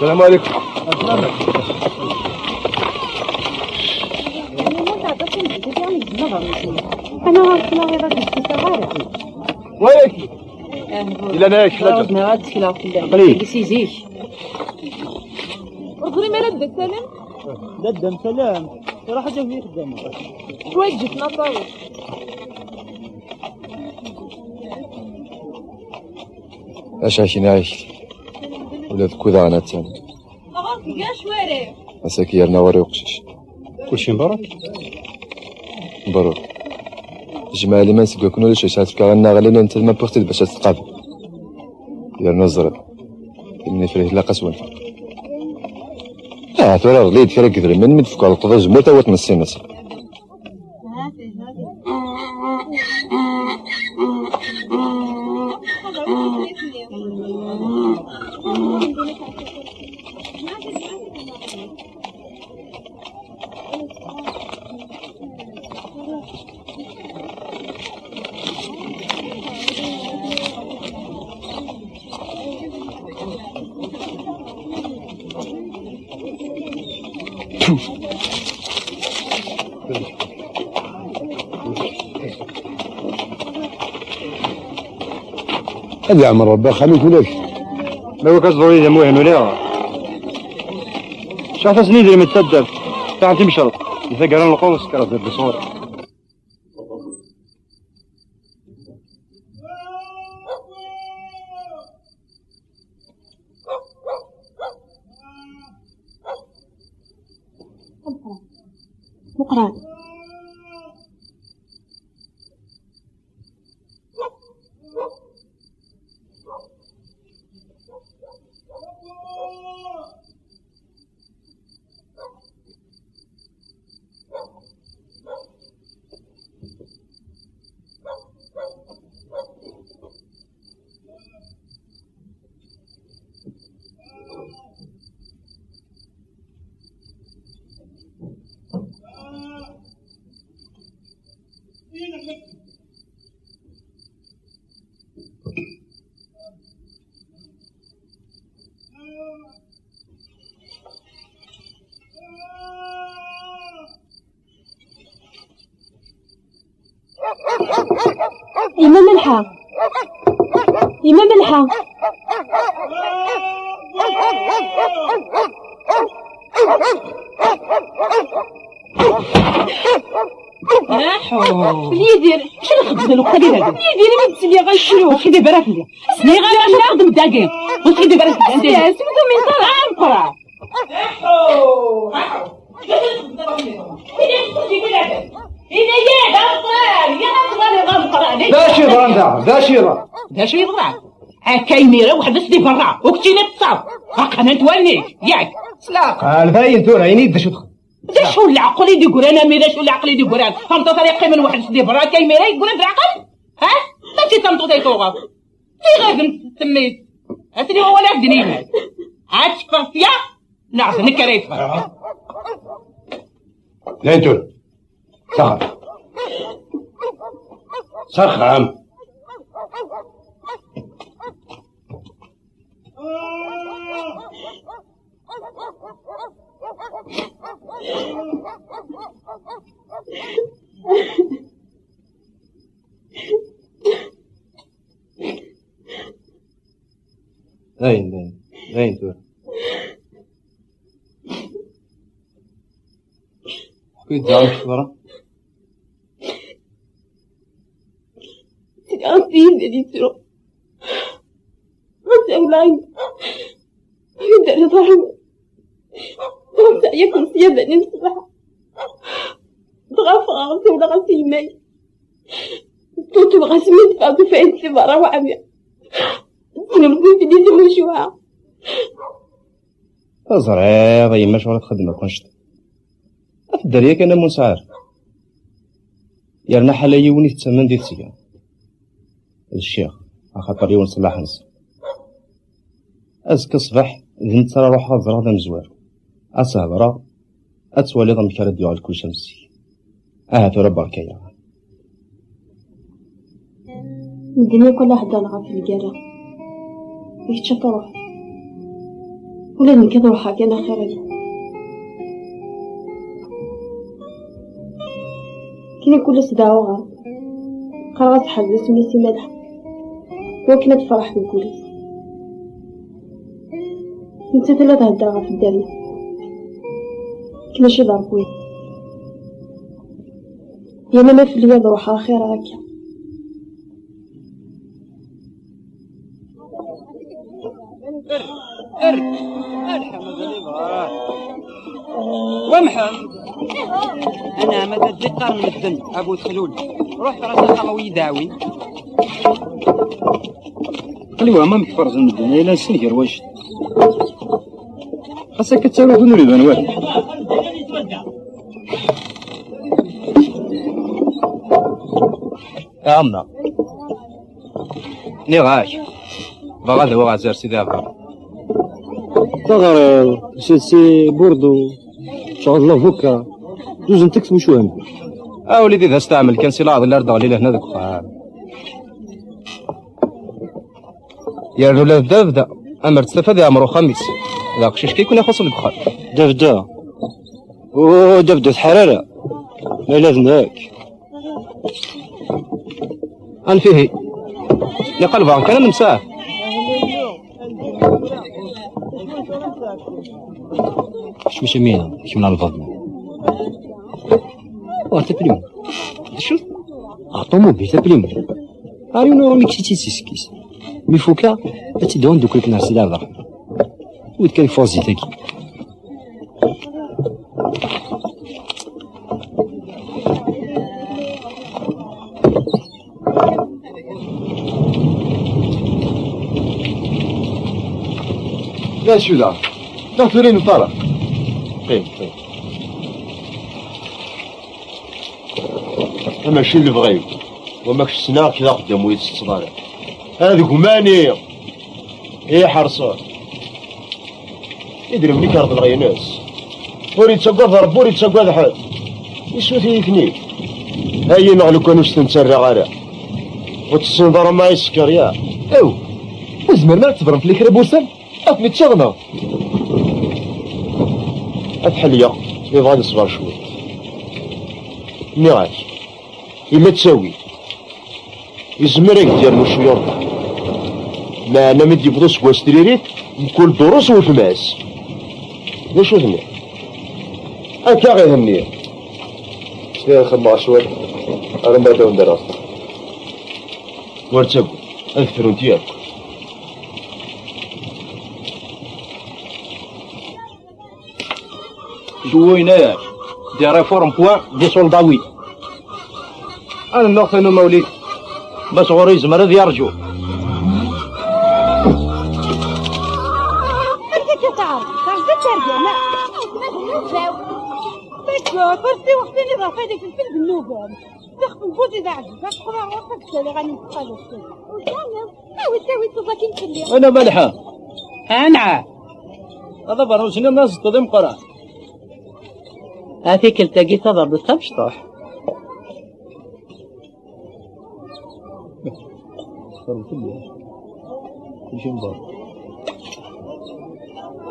السلام عليكم. أنا عارفة أنا غير راك تسوسها غير. وياك؟ إلا أنا ياك حاجة. عاودنا عاد تكلا في الله. قليل. سي زيك. ربي ما رد السلام. لا، الدم سلام. راه حاجة في الدم. شوية جبت نصايح. Acu akken ɛict? Ula d kud-a netta. Ass-agi yerna ɣur-i uqcic. Kulci mbaruk? Mbaruk. Jmeɛ liman seg wakken ulac acu ara tefkeɣ annaɣ lin n tadma puxtid bac ad tqabel. Yerna ẓriɣ. Imni frih ilaq-as wanef. Ah, tura ɣlid kra n yedrimen mi d-tefkeḍ lqeḍ azemmur tawiḍ n ssin-as. Ad yeɛmer Rebbi axxam-ik ulac. Ma wi ka ẓẓuri d amuhen uliɣ. Caɛt-asen idrimen d taddart. Taɛen timecreḍt. Di taggara n lqum, sekreḍ di ddesɣur. Meqqran. Yemma Malḥa. Yemma Malḥa. Aḥu. Yidir, acu la txeddmeḍ lweqt-agi dagi? Yidir, imi d-ttiliɣ acru. Ur txeddmeḍ ara fell-i. Sliɣ ara fell-i, xdem dagi. Ur txeddmeḍ ara fell-i. Yes, ur tumineḍ ara. Ameqqran. Aḥu, aḥu. D acu yeḍran daɣen? D acu yeḍran? D acu yeḍran? Akka imir-a weḥd-s di berra, u keččini teṭṭseḍ. Aqnan-t wallen-ik, yak. S leɛqel, dayen tura, ini-yi-d d acu txeddmeḍ. D acu leɛqel i d-yeggran, a mmi, d acu leɛqel i d-yeggran? Tameṭṭut ara yeqqimen weḥd-s di berra, akka imir-a yeggran d leɛqel? Ha? Mačči d tameṭṭut ay tuɣeḍ. Tiɣirdemt temmit. Ad tili wawal ad d-nini. Ad teffeɣ sya, neɣ d nekk ara yeffɣen. Dayen tura. S axxam. S axxam. Dayen, dayen, dayen tura. Ḥku-yi-d daɣ amek teḍra. Sliɣ-as i yid-, ad yettru. Ɣas awla-inu. Anda ara iḍar? Ur teɛya-ken ṣṣyada-nni n ṣṣbeḥ. Dɣa ffɣeɣ, siwleɣ-as i yemma-k. Tutbeɣ asmi teffeɣ, tufa-yi-d si berra weɛmi. Tesnulfu fell-i timucuha. Teẓriḍ a yemma acuɣer i txeddem akk annect-a? Ad tedder yakan am ur nesɛi ara. Yerna ḥala yiwen i tettamen di tesga. D ccix, axaṭer yiwen ṣṣlaḥ-nsen. Azekka ṣṣbeḥ, d netta ara ruḥeɣ ad ẓreɣ d amezwaru. Ad s-hedreɣ, ad twaliḍ amek ara d-yuɣal kullec am zik. Aha tura, berka-yaɣ. Medden yakk ala heddren ɣef lgirra. D kečč ad truḥeḍ. Ula d nekk ad ruḥeɣ kan axir-ik. Kini kul ass dɛuɣ-as. Qqareɣ-as ḥrez asmi s imalḥ. Wakken ad tefreḥ deg wul-is. Nettat la thedder ɣef dderya. Akken mačči d Ṛebbi. Yerna ma fell-i ad ruḥeɣ axir akka. Err, err, Malḥa, mazal iḍra. Wa Mḥend? Anɛam, ad d-iqqaren medden a bu Texlul. Ruḥ ɣer axxam a wi-yi-d-ɛawin. Aql-i wehmeɣ amek ferzen medden, ay la nessen gar wacu. Xas akka ttaruɣ-ten ur iban walu. A ɛemma, nniɣ-ak, bɣiɣ ad awiɣ azar Sidi Ɛebdalla. Taɣriḍ, si, si Burdu, tceɣleḍ d avuka, zuzent-ak tmucuha-nni. A wlidi, d asteɛmel kan, si leɛḍil ar d-ɣli lehna deg uxxam. Yerna ula d Davda, amer ttaf ad iɛmer uxxam-is. D aqcic kan i ken-ixuṣṣen deg uxxam. Davda. Ur d-abdu tḥar ara. Ma ila d nekk. Anfihi. Iqal bɣan kan ad nemsaḥ. Kečč mačči mina, kemmel albaḍ. Ur taplim. D acu? Aṭumubil taplim. Ar yiwen urum ikkes-itt-id s isekk-is. Mi fukeɣ, ad tt-id-awen ddukkli-k nar Sidi Ɛebderreḥman. Wid kan fuɣ zzit-agi. D acu da? D acu ur neṭṭara? Qqim, qqim. Mačči d lebɣi-w, wama kečč ssneɣ-k d axeddam ur yi-tsetteḍ ara. Ad gmani! Iḥerṣen. Idrimen i k-reḍleɣ ines. Ur yettagad Rebbi, ur yettagad ḥedd. Isut-iyi-ten-id. Ay ineɣ lukan ur s-ten-ttarraɣ ara. Ur tessineḍ ara ma isekker, ya? Aw! Ur zemren ara ad tebren fell-i kra n wussan? Ad ten-ččeɣ neɣ? Ad ḥelyeɣ, yebɣa ad neṣber cwiṭ. Nniɣ-ak, yella ttawil. Yezmer ad k-d-yernu cwiya Rebbi. Meɛna mi d-yewweḍ useggas tririt, mkul ddurus wetma-s. D acu tenniḍ? Akka i henni. Sliɣ xemmeɣ cwiṭ, arma d awen-d-rreɣ. Ur ttagad, ad frunt yakk. Jouer une heure de réforme point de soldat, oui. Ad nneɣ tanu mawlid. Bas ɣur-i yezmer ad yerǧu. Amek akka teɛreḍ? Teɛreḍ ad terǧu, ma. D'accord, ur ssiweɣ tin iḍerfan ifelfel d nnuban. Tixef n budi d aɛjib, ad teqqel ar ɣur-s ad ttaliɣ ad nemseqal akken. Awi-tt, awi-tt, akin fell-i. Ana Malḥa. Anɛa. Ad abeṛnus-nni ad as-teṭṭeḍ imeqqran. A tikkelt-agi taḍerbet tamecṭuḥ.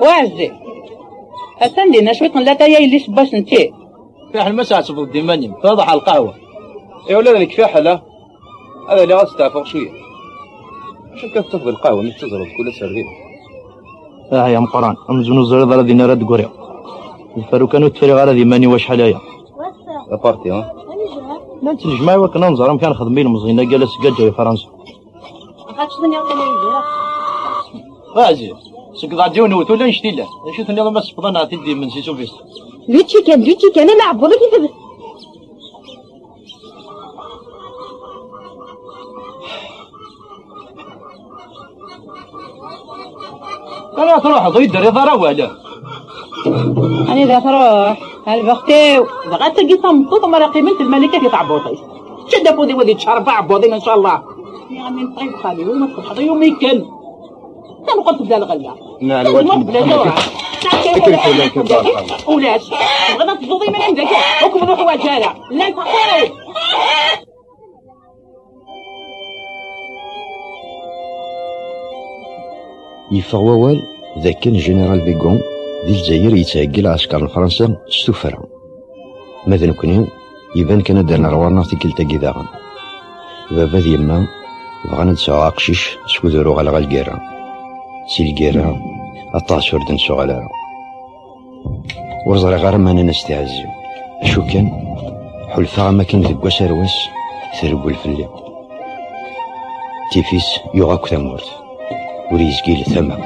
Waɛzi. Atan dinna cwiṭ n latay a yelli-s n wass n ti. Fiḥel ma tɛettbeḍ-d iman-im, truḥeḍ ɣer lqahwa. I ula d nekk fiḥel, ah. Ad aliɣ ad steɛfuɣ cwiya. Acu akka tettafeḍ lqahwa mi tettaẓreḍ kul ass ar din? Ah, ya Meqqran, amzun ur ẓriɣ ara din ara d-ggriɣ. D lfaru kan ur t-friɣ ara d iman-iw acḥal aya. D aparti, ha? Llan ttnejmaɛ i wakken ad nẓer amek ara nexdem i ilemẓiyen-agi ala seg Ǧǧa i Fransa. Aɛziz, seg ḍaɛdiw n wtul annect-ilan. D acu tenniḍ a Mass Sefḍan, ɛti-d imensi s ufis? D učči kan, d učči kan, ala ɛebbuḍ i k-itebet. Anida truḥeḍ, ur yi-d-terriḍ ara awal? Anida truḥ? A lbext-iw. Dɣa tagi tameṭṭut, mi ara qqiment lmalikat i tɛebbuḍt-is. Tečča-d afud-iw ad ittcerreb aɛebbuḍ-im, ncallah. Nniɣ-am-in ṭṭib xali, ur ma tfeḥḥeḍ i yumi kan. Tameqqelt bla lɣella. Nɛel wajhi. Bla lɣella. Ulac. Tebɣiḍ ad tebduḍ iman-im dagi? Ur kem-nuḥwaǧ ara. Llan teqqireḍ. Yeffeɣ wawal d akken Général Bigon di Lezzayer yettheggi lɛesker n Fransa s tuffra. Ma d nekkni, iban kan ad d-rren ɣur-neɣ tikkelt-agi daɣen. Baba d yemma bɣan ad sɛuɣ aqcic skud ur uɣaleɣ ɣer lgirra. Si lgirra, aṭas ur d-nettuɣal ara. Ur ẓriɣ ara ma nnan-as tiɛezzi. Acu kan, ḥulfaɣ am akken deg wass ar wass treggel fell-i. Tifis yuɣ akk tamurt. Ur yezgil tama.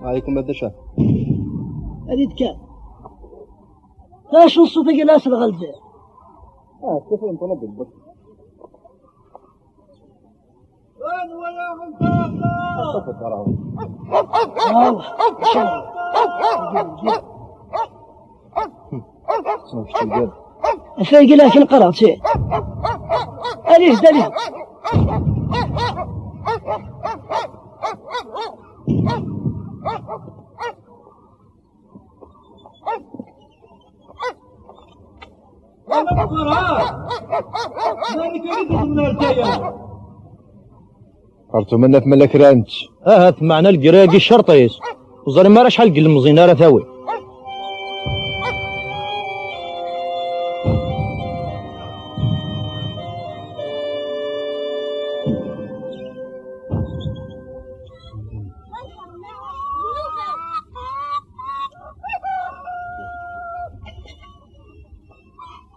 Ɛalaykum a Dda Cah. Ad idkan. Acu ṣṣut-agi la aselɣal da? Ah, tkafay n ṭumubil bas. Tagi la akken qqareɣ ti. Alih, alih. Xertum ad naf ma la kra n ttec. Ahat, meɛna lgirra-agi ccerṭ-is. Ur ẓrim ara acḥal n yilmeẓyen ara tawi.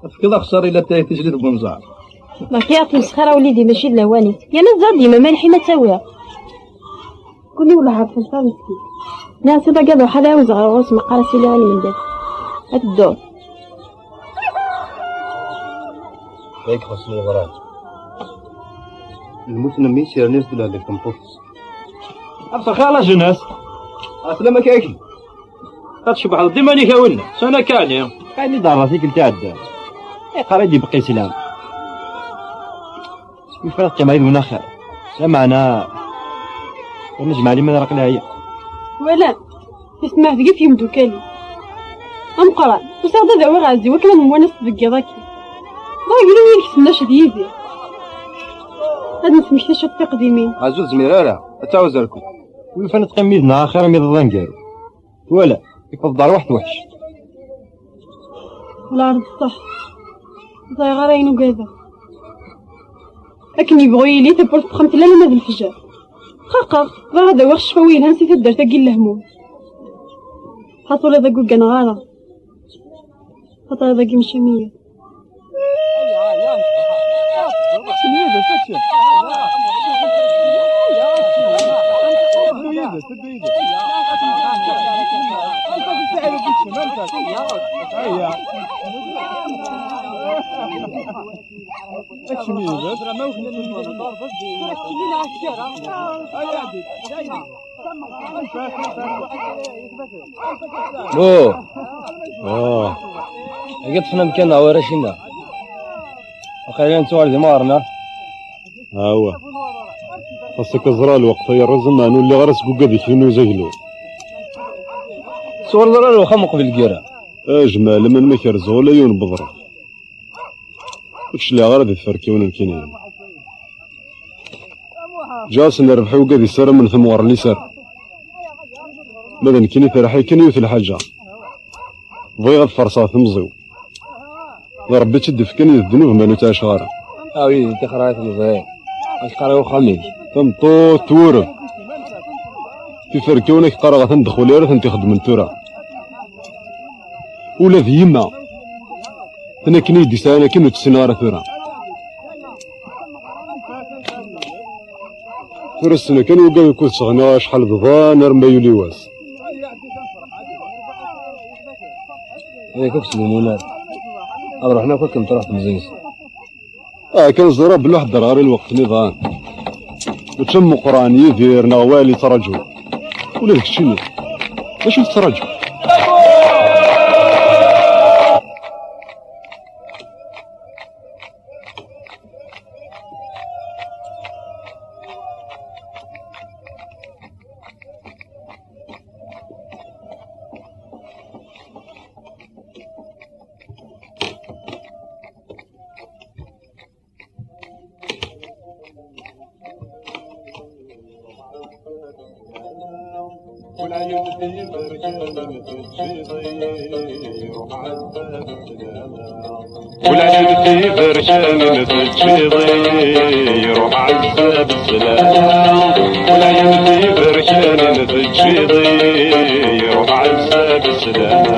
Tefkiḍ axeṣṣar i latay tijli d bunẓar. Berka tmesxir a wlidi, mačči d lawan-is. Yerna tẓa dima ma lḥima ttawiɣ. Kul iwelleh ɣef tmeṣṣa meskin. Nniɣ-as iḍ-agi ad ruḥ ad ɛiwzeɣ ɣer ɣur-s, meqqar-as iliɣ i lmendad. Ad tedduḍ. Ay ixuṣṣen yeḍran. Lmut n mmi-s yerna-as-d lehna deg tmeṭṭut-is. Abṣer xir a la jeunesse. Ɛeslama-k akli. Ad tcebḥeḍ d iman-ik a winna. Sana kani. Ayen i d-terra tikkelt iɛeddan. Iqar i d-ibeqqi slam. Yufa ad qqimeɣ yid-wen axir. Lameɛna ur nejmeɛ liman ara aql-i ɛyiɣ. Twalaḍ? Yesmeɛteg-it yimdukal-is. Ameqqran, usiɣ-d ad awiɣ Ɛezzi wakken ad nemwanas deg yiḍ-agi. Dɣa yili yid-k tennac d Yidir. Ad nesmekti cwiṭ tiqdimin. Ɛezzu ur tezmir ara, ad tɛawez rrku. Wi yufan ad teqqimem yid-neɣ axir am iḍ aneggaru. Twala, yeffeḍ-d rrwaḥ tweḥc. Wala d ṣṣeḥ. Ẓriɣ ara ayen ugadeɣ. Akken yebɣu yili, tawwurt n texxamt llan ama d lefjer. Xaqeɣ, bɣiɣ ad awiɣ ccfa wi yelhan si taddart-agi n lehmum. Xaṭ ula d agugga neɣ ara. Xaṭer iḍ-agi mačči am yiḍ. Nuh. Ah. Agi ṭṭfen amkan neɣ warrac-inna. Waqila nettuɣal d imɣaren-a. Awa. Xas akka ẓra lweqt ay rrez, ma ur lliɣ ara seg ugad-ik n uzaglu. Tuɣaleḍ ara ar wexxam uqbel lgirra. Ajmal, aman ma kerzeɣ ula yiwen n weḍref. Ur d-cliɛeɣ ara di tferkiwin n kinin. Ǧǧiɣ-asen rrbeḥ i ugad yessaramen tamɣer n liser. Ma d nekkini terḥa-yi kan yiwet lḥaǧa. Bɣiɣ ad ferṣeɣ temẓi-w. D Rebbi i tt-id-ifkan i d ddnub ma ur tt-ɛiceɣ ara. Awi-d tixraɛ i temẓi. Ad k-qqareɣ i uxxam-ik. Tameṭṭut twurem. Tiferkiwin ad k-qqareɣ atan ddexul ara tent-ixeddmen tura. Ula d yemma. Tin akken i yi-d-isɛan akken ur tt-ssineɣ ara tura. Tura ssneɣ kan wigad ukud sseɣnaɣ acḥal d ḍan arma yuli wass. Yak ur k-sgumunt ara. Ad ruḥen akk akken truḥ temẓi-nsen. Ah, kan ẓriɣ belli ur ḥeddreɣ ara i lweqt-nni daɣen. Mačči am Meqqran, Yidir neɣ Wali ttraǧu. Ula d keččini. D acu tettraǧu? Ula d tiberkan n teččiḍ, iruḥ ɛezza beslama. Ula d tiberkan n teččiḍ, iruḥ ɛezza beslama.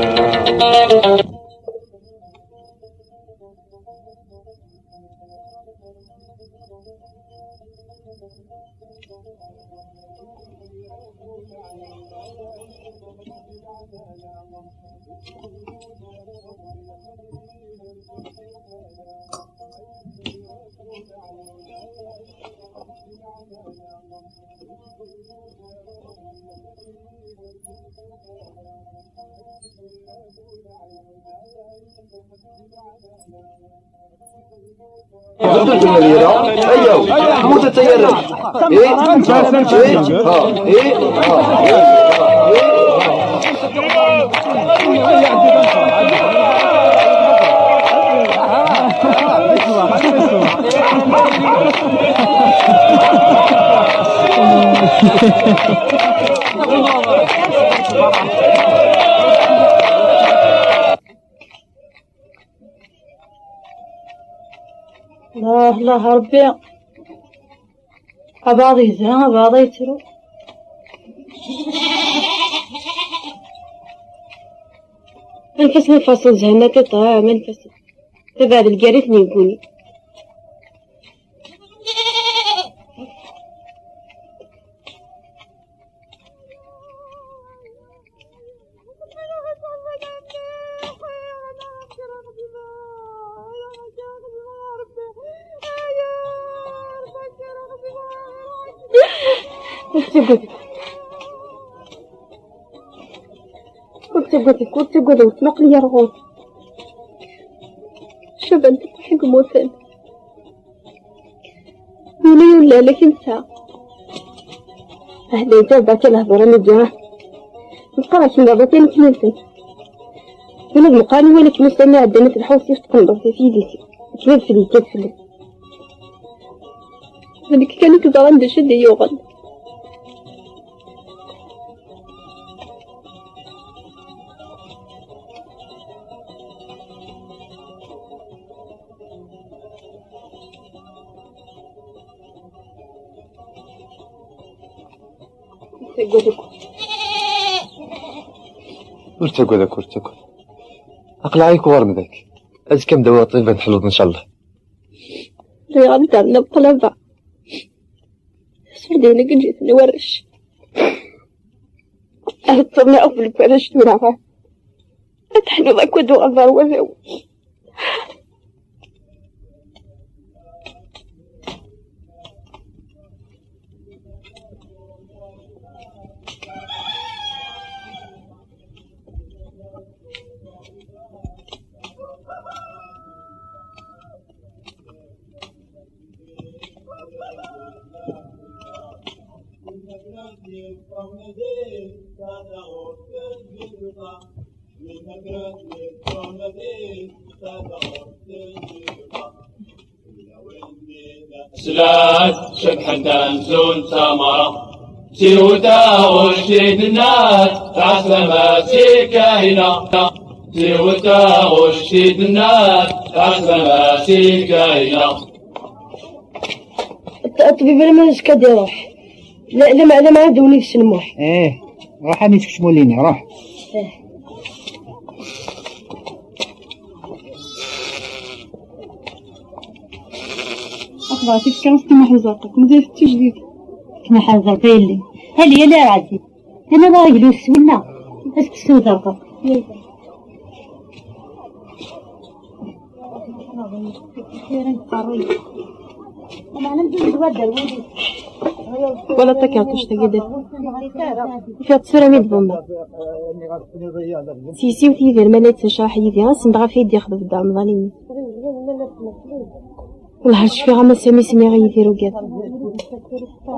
Ayaw, tmut ad tayarra. Eh, eh, ha, eh, ha, eh, ha, eh, ha. الله، الله، ربي. أبعض يزهى، أبعض يترو. أنفس، أنفس زهنة تطعم، أنفس. تبع الجريت نيقوني. كنت قلت، كنت قلت، كنت قلت، ما قليا رغوت. شباب، حق موتين. ولا يولا لك انت. هذا يجاب باكي الهضره اللي جا. نقرا كيما بغيتي نكمل. ولا مقال ولا كيما استنى عندنا في الحوش يفتقن بغيتي في يديتي. كيما في اليد في اليد. هذيك كانت تضرب دي شد يوغل. ورتقوا ذاك، ورتقوا. أقلع عليك ورم ذاك. أزكى مداوى طيبة نحلوض إن شاء الله. ريال دارنا بطلبة. سعدينا قد جيت نورش. أهتمنا أقبل بلاش دورها. أتحلو ذاك ودو غبار وذو. Slat cebḥent amzun d tamara, siwel taɣect i d-nnat, tɛeslama si Kahina. Siwel taɣect i d-nnat, tɛeslama si Kahina. الط-، الطبيب لما نسكا دي روح. لا، لا، ما، لا، ما عندهم نفس الموح. ايه، روح انا نسكت موليني، روح. ايه. أخبار كيف كان في محل زرقك؟ مازال في التجديد. في محل زرقك اللي. هل يا لا عزيز؟ أنا ما راجل وسمنا. بس تسوي زرقك. ولا تكرتش تقدر. فيها تصير ميد بومبا. سيسي وتيدير ما لا تشرح يدي، غنسند غا في يدي ياخذ في الدار مظالمين. والله شفيغ ما سامي سني غيدير وكذا.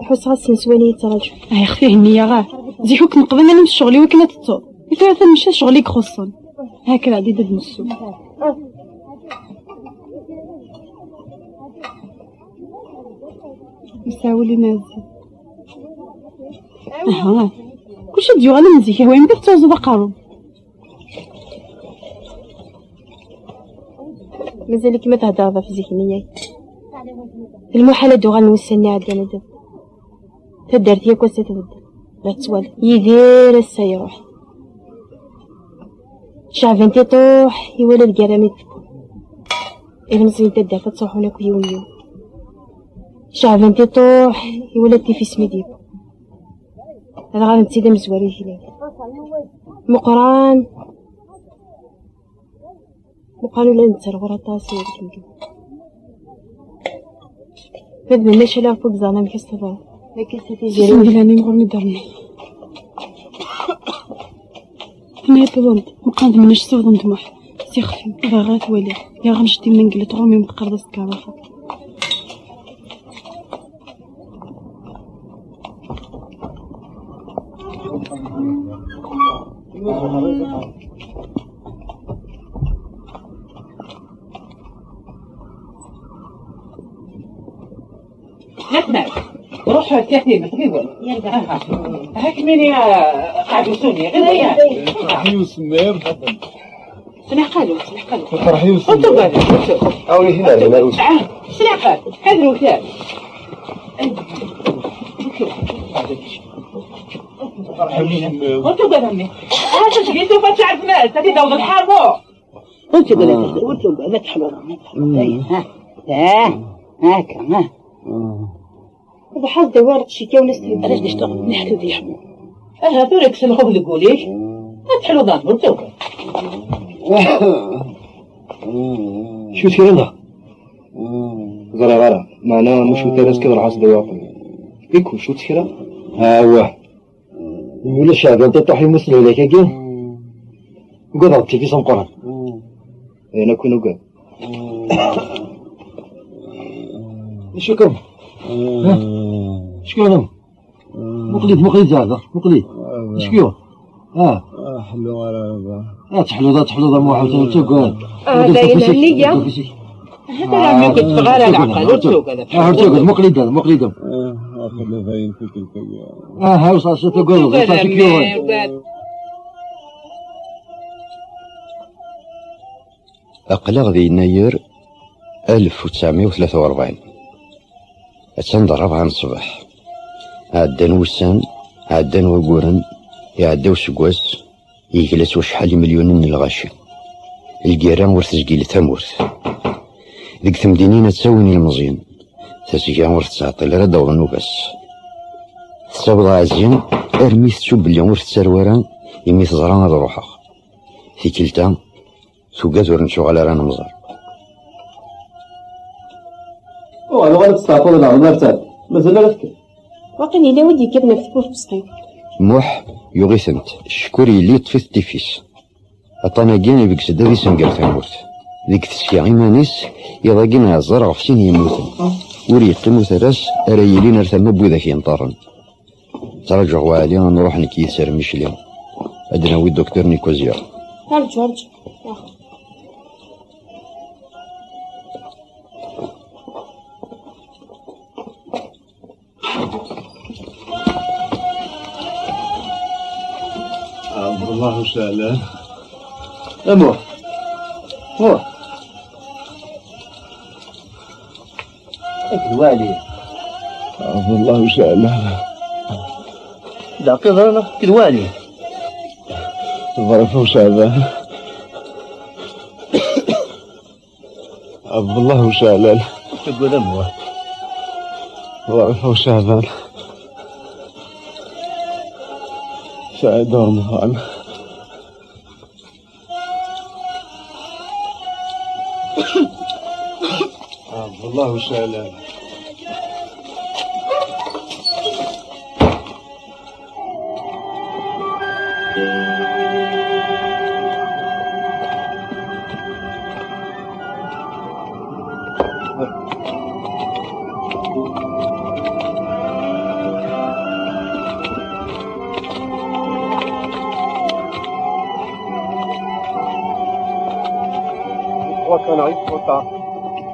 حوس غا سنسواني يتراجع. آه، يا أختي هنية غا. زيك وك نقضي أنا من الشغل وكنا تطو. إذا مثلا مشى شغلي يخصن. هكا عادي دد مسو. يساولي نازل. أها. كلشي ديو غالا مزيك، هو يمكن توزو بقارو. مازال كيما تهدر في ذهنية. المحال هادو غنوسني عاد أنا دابا. تدارت هي كوسا تبدل. لا تسوال. يدير السيروح. شعبان تيطوح، يولى الكراميد. إلا مزيان تدارت تصوحونا كل يوم يوم. شعبان تيطوح، يولى تيفيس ميديكو. هذا غادي نتي دم زواري هنا. مقران. وقالوا لا نتسرغوا راه طاسي هذيك الجو. ما بناش لا فوق زعما مكيش تبغى. ما كيش تيجي. سمي لاني نغور ندرني. ما يطلون، ما قاد منش صوت نطمح. سي خفي، راه غير توالي. يا غنشتي من قلت رومي متقربص كارثة. لا تبعد. روح كاتب تقريبا. يرجع. هاك مين يا قاعد وسوني غير وياه. راح يوسمير. سمح قالوا، سمح قالوا. راح يوسمير. قلت قالوا، قلت. او هنا هنا. سمح قال هذا الوثال. قلت قال امي. هذا شقيته فتعرف ناس هذه دور الحرب. قلت قال، قلت قال لا تحلو، لا تحلو. ها، ها، هاك ها. وبحال دوار شي كاونس. علاش باش تاخذ نحكي في حمو؟ اه، ثورك سنخوف لك وليك. تحلو ضان برتوك. شو تكرا؟ غرا غرا، معنا مش متناس كذا العصر دوار. يكون شو تكرا؟ ها هو. يقول الشعب انت طاح يمثل عليك كي. قدرت في سنقرن. انا كون قال. شكرا. شكرا. مقليد، مقليد زعما، مقليد. شكيو؟ اه. حلو على هذا. اه، تحلو ذا، تحلو ذا، مو حلو، تحلو ذا. اه، هذا باين النية. هذا راه ما كنت صغار على عقل، وتوك هذا. اه، وتوك، مقليد هذا، مقليد. اه، اخذ له باين في كل شيء. اه، ها وصل، شو تقول؟ وصل، شكيو؟ Aql-aɣ di yennayer alef u tesɛemya u tlata u rebɛin. Attan d ṛṛebɛa n ṣṣbeḥ. Ɛeddan wussan, ɛeddan wagguren, iɛedda useggas, yegla s wacḥal imelyunen n lɣaci. Lgirra ur tezgil tamurt. Deg temdinin ad ttawin ilmeẓyen. Tasga ur tettɛeṭṭil ara ad d-aweḍ nnuba-s. Tessaweḍ Ɛazzi armi tettu belli ur tettarew ara imi teẓra ad ruḥeɣ. Tikkelt-a, tugad ur nettuɣal ara nemẓer. Uɣal, uɣal ad testeɛfuḍ neɣ ma rtad. Mazal ara tekkiḍ. Waqil yella wi d-yekkaten ɣef tewwurt meskin. Muḥ yuɣ-itent, cckur yelli yeṭṭef-it tifis. Aṭṭan-agi ibeggs-d ad isenger tamurt. Deg tesga iman-is, iḍ-agi nɛeẓẓer ɣef sin yemmuten. Ur yeqqim uterras ara yilin ar tama n widak yenṭerren. Ttraǧuɣ waɛli ad nruḥ nekk yid-s ar Micli. Ad d-nawi Docteur Nicosia. Rǧu, rǧu. عبد الله وسهلا. يا موح. موح. اكد والي. عبد الله وسهلا. دقيقة، انا اكد والي. ظرف وسهلا. عبد الله وشعلان. تقول أمه. ظرف وشعبان. سعيد ورمضان. عبد الله وشعلان. Trois conneries, trop tard.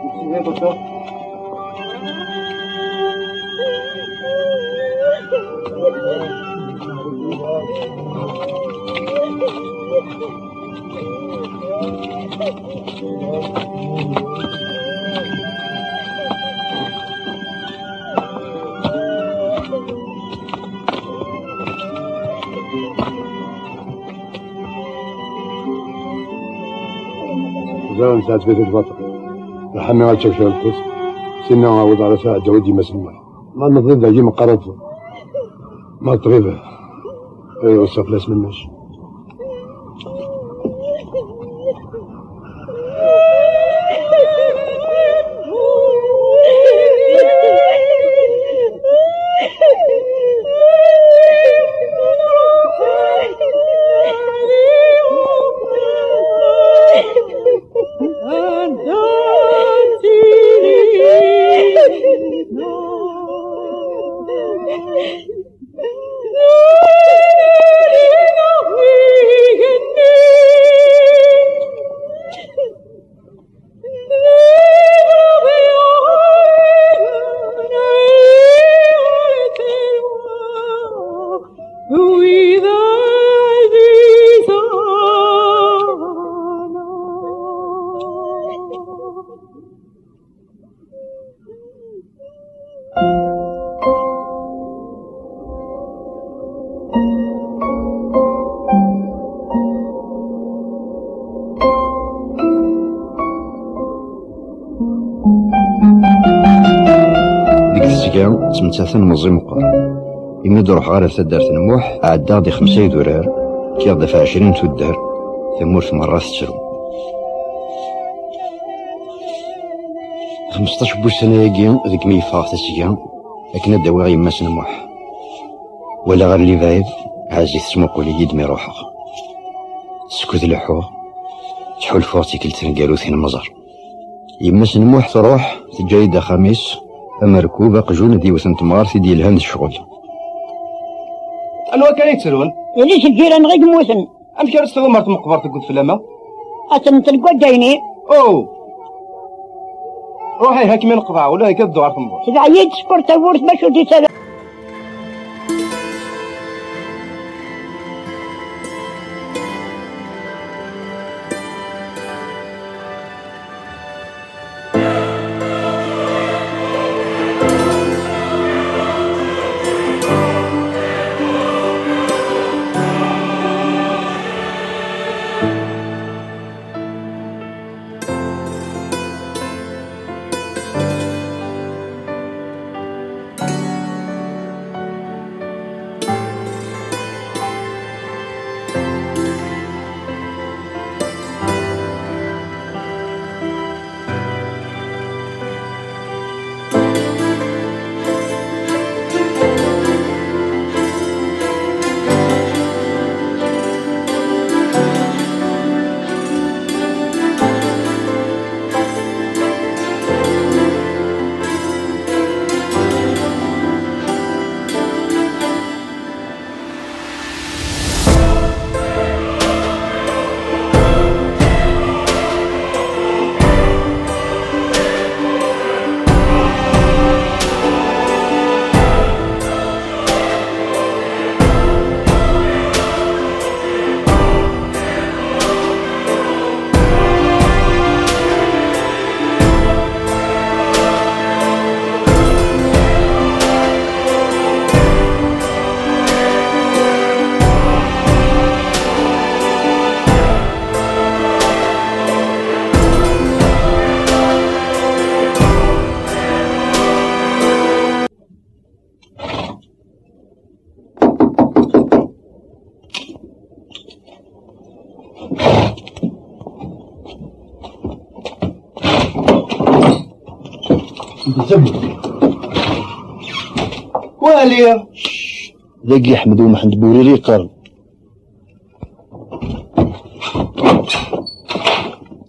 Vous suivez, docteur ? زين، ساعة بيت البطل. الحمي غاتشوف شوية القدس. سينا عوض على ساعة جودي ما سمع. ما نضيف دايما قرض. ما تغيب. ايوا، صافي، لا سمناش. Ttmettaten meẓẓi meqqer. Imi d-ruḥeɣ ɣer taddart n Muḥ, ɛeddaɣ di xemsa idurar, kkiɣ-d ɣef ɛecrin tuddar, tamurt merra tettru. Xmesṭac n wussan ayagi deg mi yeffeɣ tasga akken ad d-awiɣ yemma-s n Muḥ. Walaɣ ɣer lebɛid, Ɛazi tettmuqul-iyi-d mi ruḥeɣ. Skud leḥḥuɣ, ttḥulfuɣ d tikkelt taneggarut i nemmẓer. Yemma-s n Muḥ truḥ, teǧǧa-yi-d axxam-is, amerkub, aqjun d yiwet n temɣart i d-yelhan d ccɣel. Anwa akka ara yettrun? Yelli-s n lǧiran ɣer yemmuten. Amek ara s-tadum ɣer tmeqbert deg udfel ama? Ad temmtel deg waddayni. Oh! Ruḥ ihi, ad kem-ineqḍeɛ, ula d nekk ad dduɣ ɣer tmeqbert. Tbeɛ-iyi-d skur tawwurt bac ur d-itala. Wali. Dagi Ḥmed U Mḥend Buriri yeqqaren.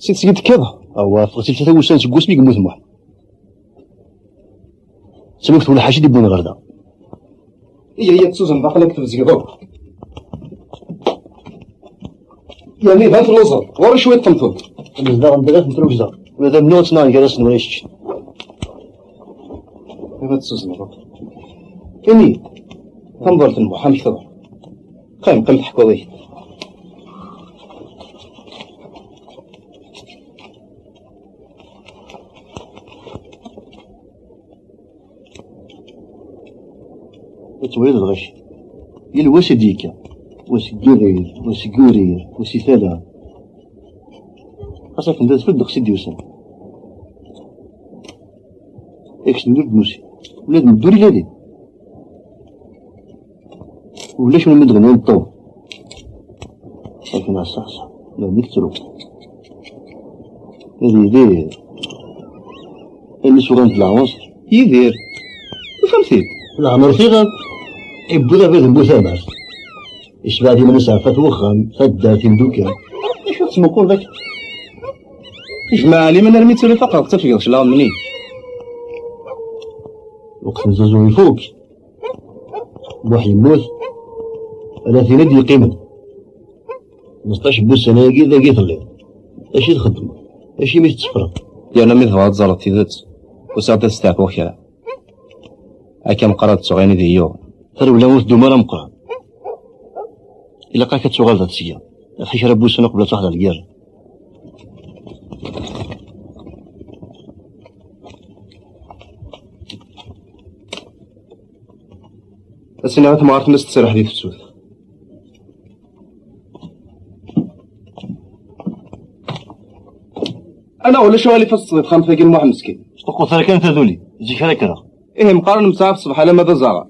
Si tesgi tekkiḍ? Awa, ffɣet-id tlata wussan seg wasmi yemmut Muḥ. Ttnuktu lḥaci d-iwwin ɣer da. Iga-yi-d Susan daxel ad tebzgeḍ akk. Yerni ban telluẓeḍ, ɣur-i cwiṭ n temtunt. Nezdeɣ mebla temtrugza. Ula d amnu ad tt-naɣen gar-asen wala yeččen. Iban tessuzneḍ akk. Ini-yi-d, tamḍalt n Muḥ amek teḍra? Qqim, qqim teḥkuḍ-iyi-d. Ad twaliḍ lɣaci. Yal wa s i d-yekka. Wa seg yiɣil, wa seg urir, wa si tala. Xas akken d adfel ddeqs i d-yusan. Yak s ur d-nusi. Ula d neddu ila din. Ulac win mi d-ɣenwan ṭṭaw. Akken ɛṣaṣa, la mi tettru. Ad yidir. Almi s-uɣalent leɛwanṣer. Yidir. Tufamt-t-id? Leɛmer tiɣab. Iwwi abrid n bu tamart. Isbeɛd iman-is ɣef at wexxam, taddart, imdukkal. Acu tettmuquleḍ akka? Jmeɛ liman armi ttali faqeɣ tettafgeḍ claɣem-nni. Lweqt n Zuzu ifuk. Muḥ yemmut. Ala tin i d-yeqqimen. Xmesṭac n wussan-agi dagi telliḍ. Acu i txeddmeḍ? Acu imi tetteffreḍ? Yerna mi tebɣa ad teẓreḍ tidet, usiɣ-d ad steɛfuɣ kra. Akka meqqar ad ttuɣ ayen i d-iyi-yuɣen. Tarewla ur tdum ara meqqran. Ilaq-ak ad tuɣaleḍ ad tesgeḍ. Ɣef kra n wussan uqbel ad truḥeḍ ɣer lgirra. Ad s-iniɣ i temɣart-nnes tettraḥ di tefsut. Anaɣ ulac aɣilif ad teṭṭseḍ di texxamt-agi n Muḥ Meskin. Ur ṭṭuqqut ara kan taduli, zik ara kkreɣ. Ihi meqqar ad nemsaɛaf ṣṣbeḥ alamma d aẓaɣar.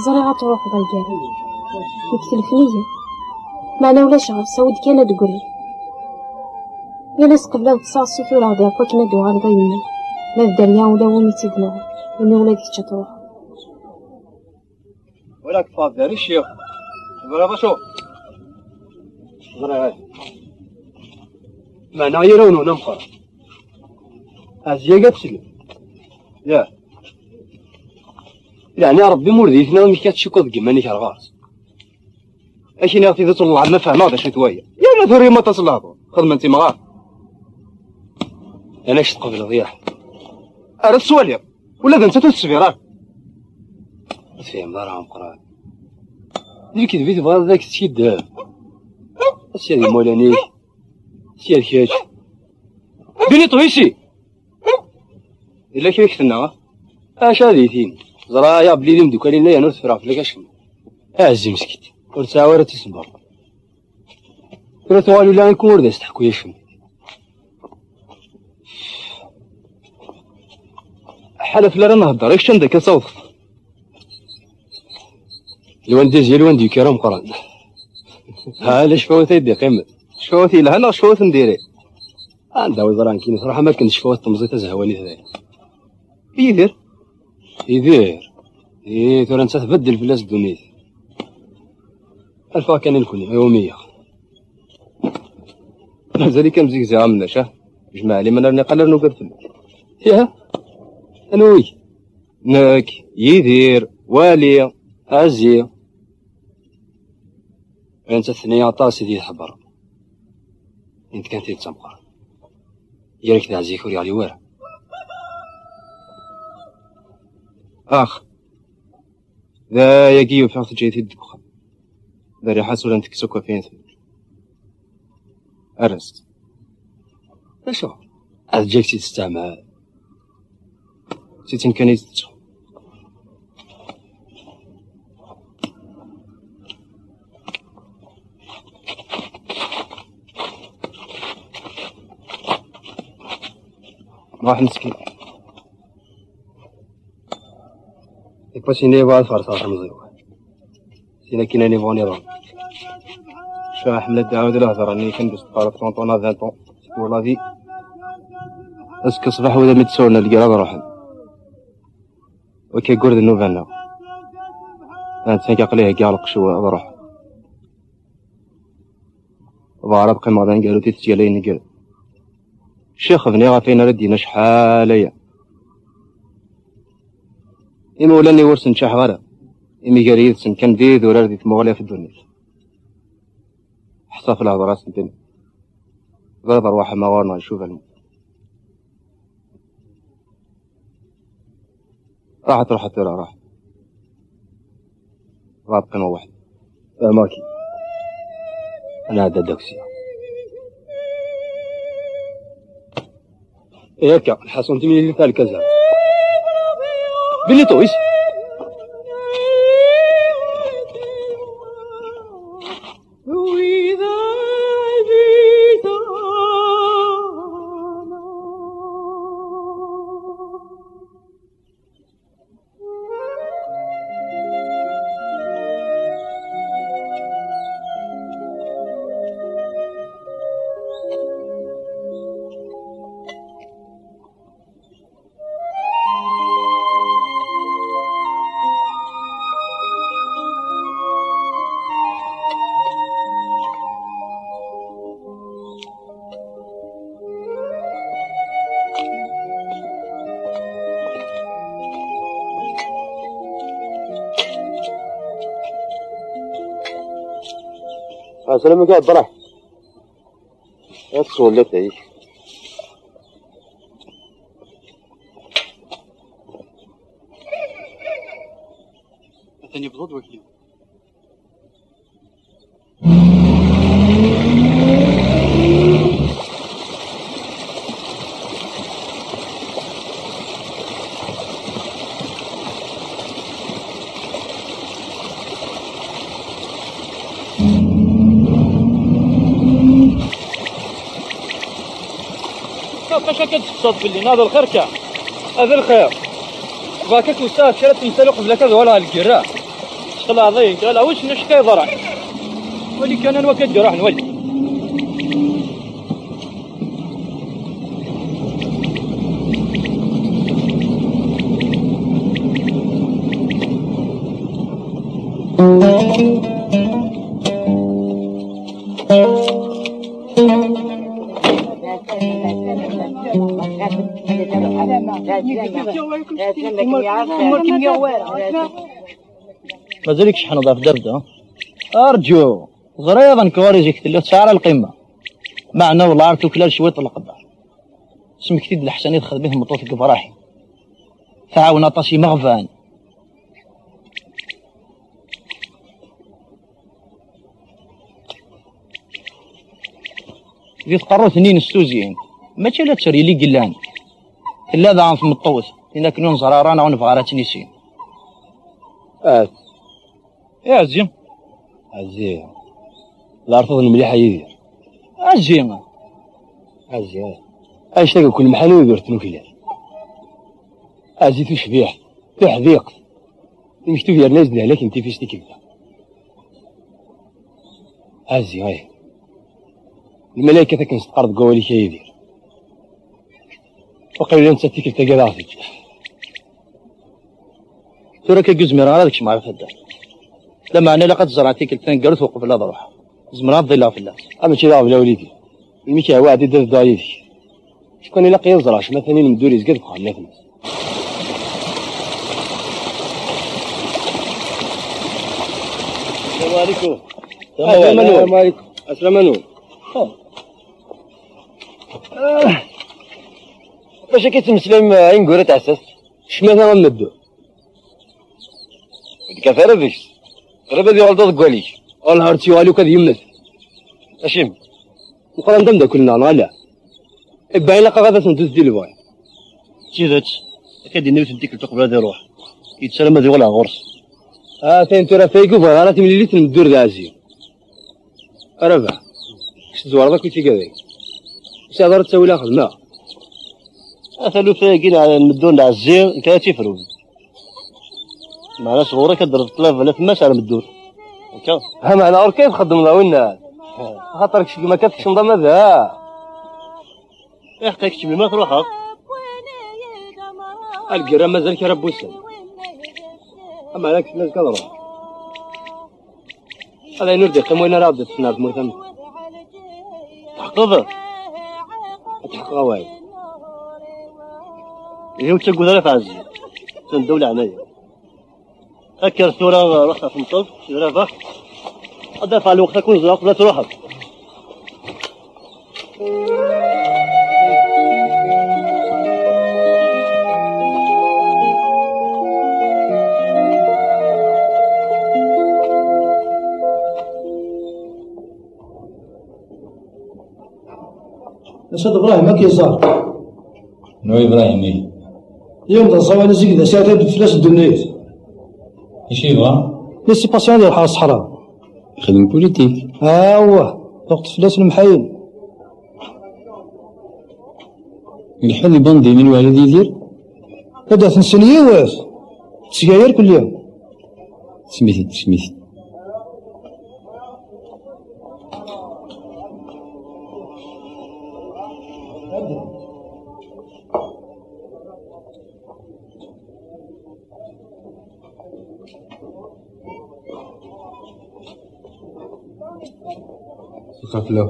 Ẓriɣ ad truḥeḍ a lgara, nekk telfen-iyi. Meɛna ulac ɣef-s, awi-d kan ad d-ggriɣ. Yal ass qebleɣ ṭṭseɣ, ssutureɣ-d ɣef wakken ad d-uɣaleḍ a yemma. Ma d dderya ula wumi tt-id-nɣeɣ, imi ula d kečč ad truḥeḍ. Wala k-tfad dar ccix. Ẓriɣ acu. Ẓriɣ. Meɛna yir awen-wen ameqqran. Ɛziya ad tsellem. Ya. Yeɛni Ṛebbi ma ur d-yetni amek ad tcukkeḍ deg yiman-ik ar ɣer-s? Ad k-iniɣ tidet, wellah ma fehmeɣ d acu-t waya. Yerna tura yemma aṭas n lehdur xedmen timɣar. Anac tqebleḍ ya. Ar ad twaliḍ. Ula d nettat ur tesbir ara. Ur tefhimeḍ ara ameqqran. D lekdeb i tebɣiḍ ad ak-teskiddeb. Sya d imawlan-ik, sya d kečč. Bini ṭwisi! Yella kra i k-tenna? Acu ad iyi-tini? Ẓriɣ aya belli d imdukal-im, yerna ur tefreɣ fell-ak acemma. Aɛezzi meskin, ur tesɛi ara tisebber. Tura tuɣal ula i kum ur d as-teḥku acemma. Ḥala fell ara nhedder, i kečč anda akka tawḍeḍ? Lwan d izi, lwan d yukir ameqqran. Ha, ala cfawat ay d-iqqimen. Cfawat yelhan neɣ cfawat n diri? Anda wi ẓran kini truḥ am akken d cfawat temẓi tazehwanit dayen. Yidir? Yidir? Ih, tura netta tbeddel fell-as ddunit. Alfeɣ kan i nekni, ay umiyeɣ. Mazal-ik am zik ziɣ a Mennac, ah? Jmeɛ liman ar niqal ar nugad fell-ak. Yah? Anwi? Nekk, Yidir, Wali, Ɛezzi. Ayen tt-tenna aṭas i d-yetḥebber. Int kan tidet ameqqran. Yerk d zik ur yeɣli wara. Ax, d ayagi yufiɣ teǧǧa-yi-t-id deg uxxam. Berriḥa-s ula n tekkes akk afin. Err-as-tt. Acu? Ad ǧǧeɣ-tt-id testeɛma. Si tin kan i tettu. Ruḥ meskin. Ikwasini yebɣa ad farṣeɣ tamẓi-w. Sin akin ad nibɣu niḍen. Cfaḥ mla dɛawed lehḍra-nni kan d-s tqareḍ tonton à vingt ans. Wala di. Azekka ṣṣbeḥ wid mi d-sawlen lgir ad ruḥen. Wakka gur d nnuba-nneɣ. Ahat nekk aql-i heggaɣ lqecc ad ruḥeɣ. Bɣar ad qqimeɣ d aneggaru di tettgala yenegger. Ccix bniɣ ɣef ayen ara d-yini acḥal aya. Imawlan-iw ur sen-ččaḥeɣ ara. Imi gar yid-sen kan d idurar di tmuɣli ɣef ddunit. Ḥṣa ɣef lehḍra-s n din. Bɣiɣ ad ruḥeɣ ma ɣur-neɣ icuba lmut. Ruḥet, ruḥet tura, ruḥ. Ruḥ ad qqimeɣ weḥd-i. Fehmeɣ-k. Ad nɛeddi ad d-akk sya. Ihi akka, lḥaṣun timlilit ar lkaza. Benito, is? Ɛeslama-k a Ɛebd Ṛṛaḥim. Ad tesweḍ latay-ik. Atan yewweḍ-d wakli. Acu akka d-teqsaḍ fell-i? Neɣ d lxir kan? A d lxir. Bɣa-k ad k-wessaɣ kra n temsal uqbel ad k-ad-uɣaleɣ ɣer lgirra. Ttxil aɛḍi, kra leɛwiǧ n acu akka yeḍran. Wali kan anwa akka d-iruḥen, wali. Mazal-ik tceḥḥneḍ ɣef dderda? Arǧu! Ẓriɣ nekk ɣur-i zik telliḍ tesɛa ara lqima. Meɛna wellah ar tuklal cwiṭ leqder. Smekti-d leḥsan i texdem i tmeṭṭut deg Ibrahim. Tɛawen aṭas imeɣban. Di tqerrut-nni n ssuzin, mačči ala tteryel i yellan. Tella daɣen tmeṭṭut, tin akken ur neẓri ara neɣ ur nebɣi ara ad tt-nissin. Ahat. Iɛezzi. Ɛezzi. Tleɛrfeḍ mliḥ a Yidir. Ɛezzi. Ɛezzi. Anect-agi akk lemḥan ur d-ur tnuklal. Ɛezzi tucbiḥt, tuḥdiqt. Lmektub yerna-as-d lehlak n tifist i yebda. Ɛezzi, ay. Lmalaykat akken s-teqqar deg wawal-ik a Yidir. Waqil ula netta tikkelt-agi ad aɣ-teǧǧ. Tura akka ur zmireɣ ara ad kecmeɣ ɣer taddart. Lameɛna ilaq ad ẓreɣ tikkelt taneggarut uqbel ad ruḥeɣ. Zemreɣ ad ḍilleɣ fell-as. Ah, mačči d aɣbel a wlidi. Melmi k-yehwa ɛeddi-d ad dduɣ yid-k. Cukkan ilaq-iyi ad ẓreɣ cma tanin Mdur yezga deg uxxam n atma-s. Asalaamu ɛalaykum. Asalaamu ɛalaykum. Asalaamu ɛalaykum. Oh. Ah. Acu akka i tettmeslayem, eh, ineggura n tɛessast? Ccmata am meddu. Ur d-kkat ara deg-s. Qrib ad yuɣal d aḍeggal-ik. Wallah ur tt-yuɣal akk ad yemmet. Acimi? Meqqran d ameddakel-nneɣ, neɣ ala? Ibba ilaq-aɣ ad as-neddu di lebɣi. D tidet, akka d-yenna yiwet n tikkelt uqbel ad iruḥ. Yettarem ad yuɣal ɣer ɣur-s. Ah, tayen tura taygi ur bɣiɣ ara timlilit n meddur d aɛzi. A Rabaḥ, kečč tzewreḍ akk i tigad-agi. Ur sɛiḍ ara ttawil a xedmeɣ. A taluft-agi n meddur n ɛzi, nekk ara tt-ifrun. Meɛna sɣur-k ad d-terreḍ ṭṭlaba la temmas ar meddur. Akka. Ha, meɛna ɣur-k ay txeddmeḍ a winna. Axaṭer kečč gma akka tekcmeḍ ama da. Iḥeqqa kečč melmi ara truḥeḍ? A lgerra mazal kra n wussan. Ama ala kečč mazal ad ruḥeḍ. Ala ayen ur d-iqqim wayen ara ɣ-d-iṭṭfen ar tmurt am. Tḥeqqeḍ? Ad tḥeqqeɣ awal. Ihi ur ttaggad ara ɣef ɛzi. Atan ddaw leɛnaya. Akker tura ruḥ ɣef tmeṭṭut, d Rabaḥ. Ad d-afeɣ lweqt ad ken-ẓreɣ qbel ad truḥeḍ. Acu d Ibrahim ad k-iẓer? Anwa Ibrahim-ihi? Yiwen d aẓawan azig d asiɛtay d fell-as ddunit. Acu yebɣa? Laissez-passer ad iruḥ ɣer ṣṣeḥra. Ixdem politik. Awah, lweqt fell-as lemḥayen. Ileḥḥu di bandi-nni n Waɛli d Yidir? Ad d-aten sin yiwet. Tesgayar kulli. Smit-it, smit-it. Xafla.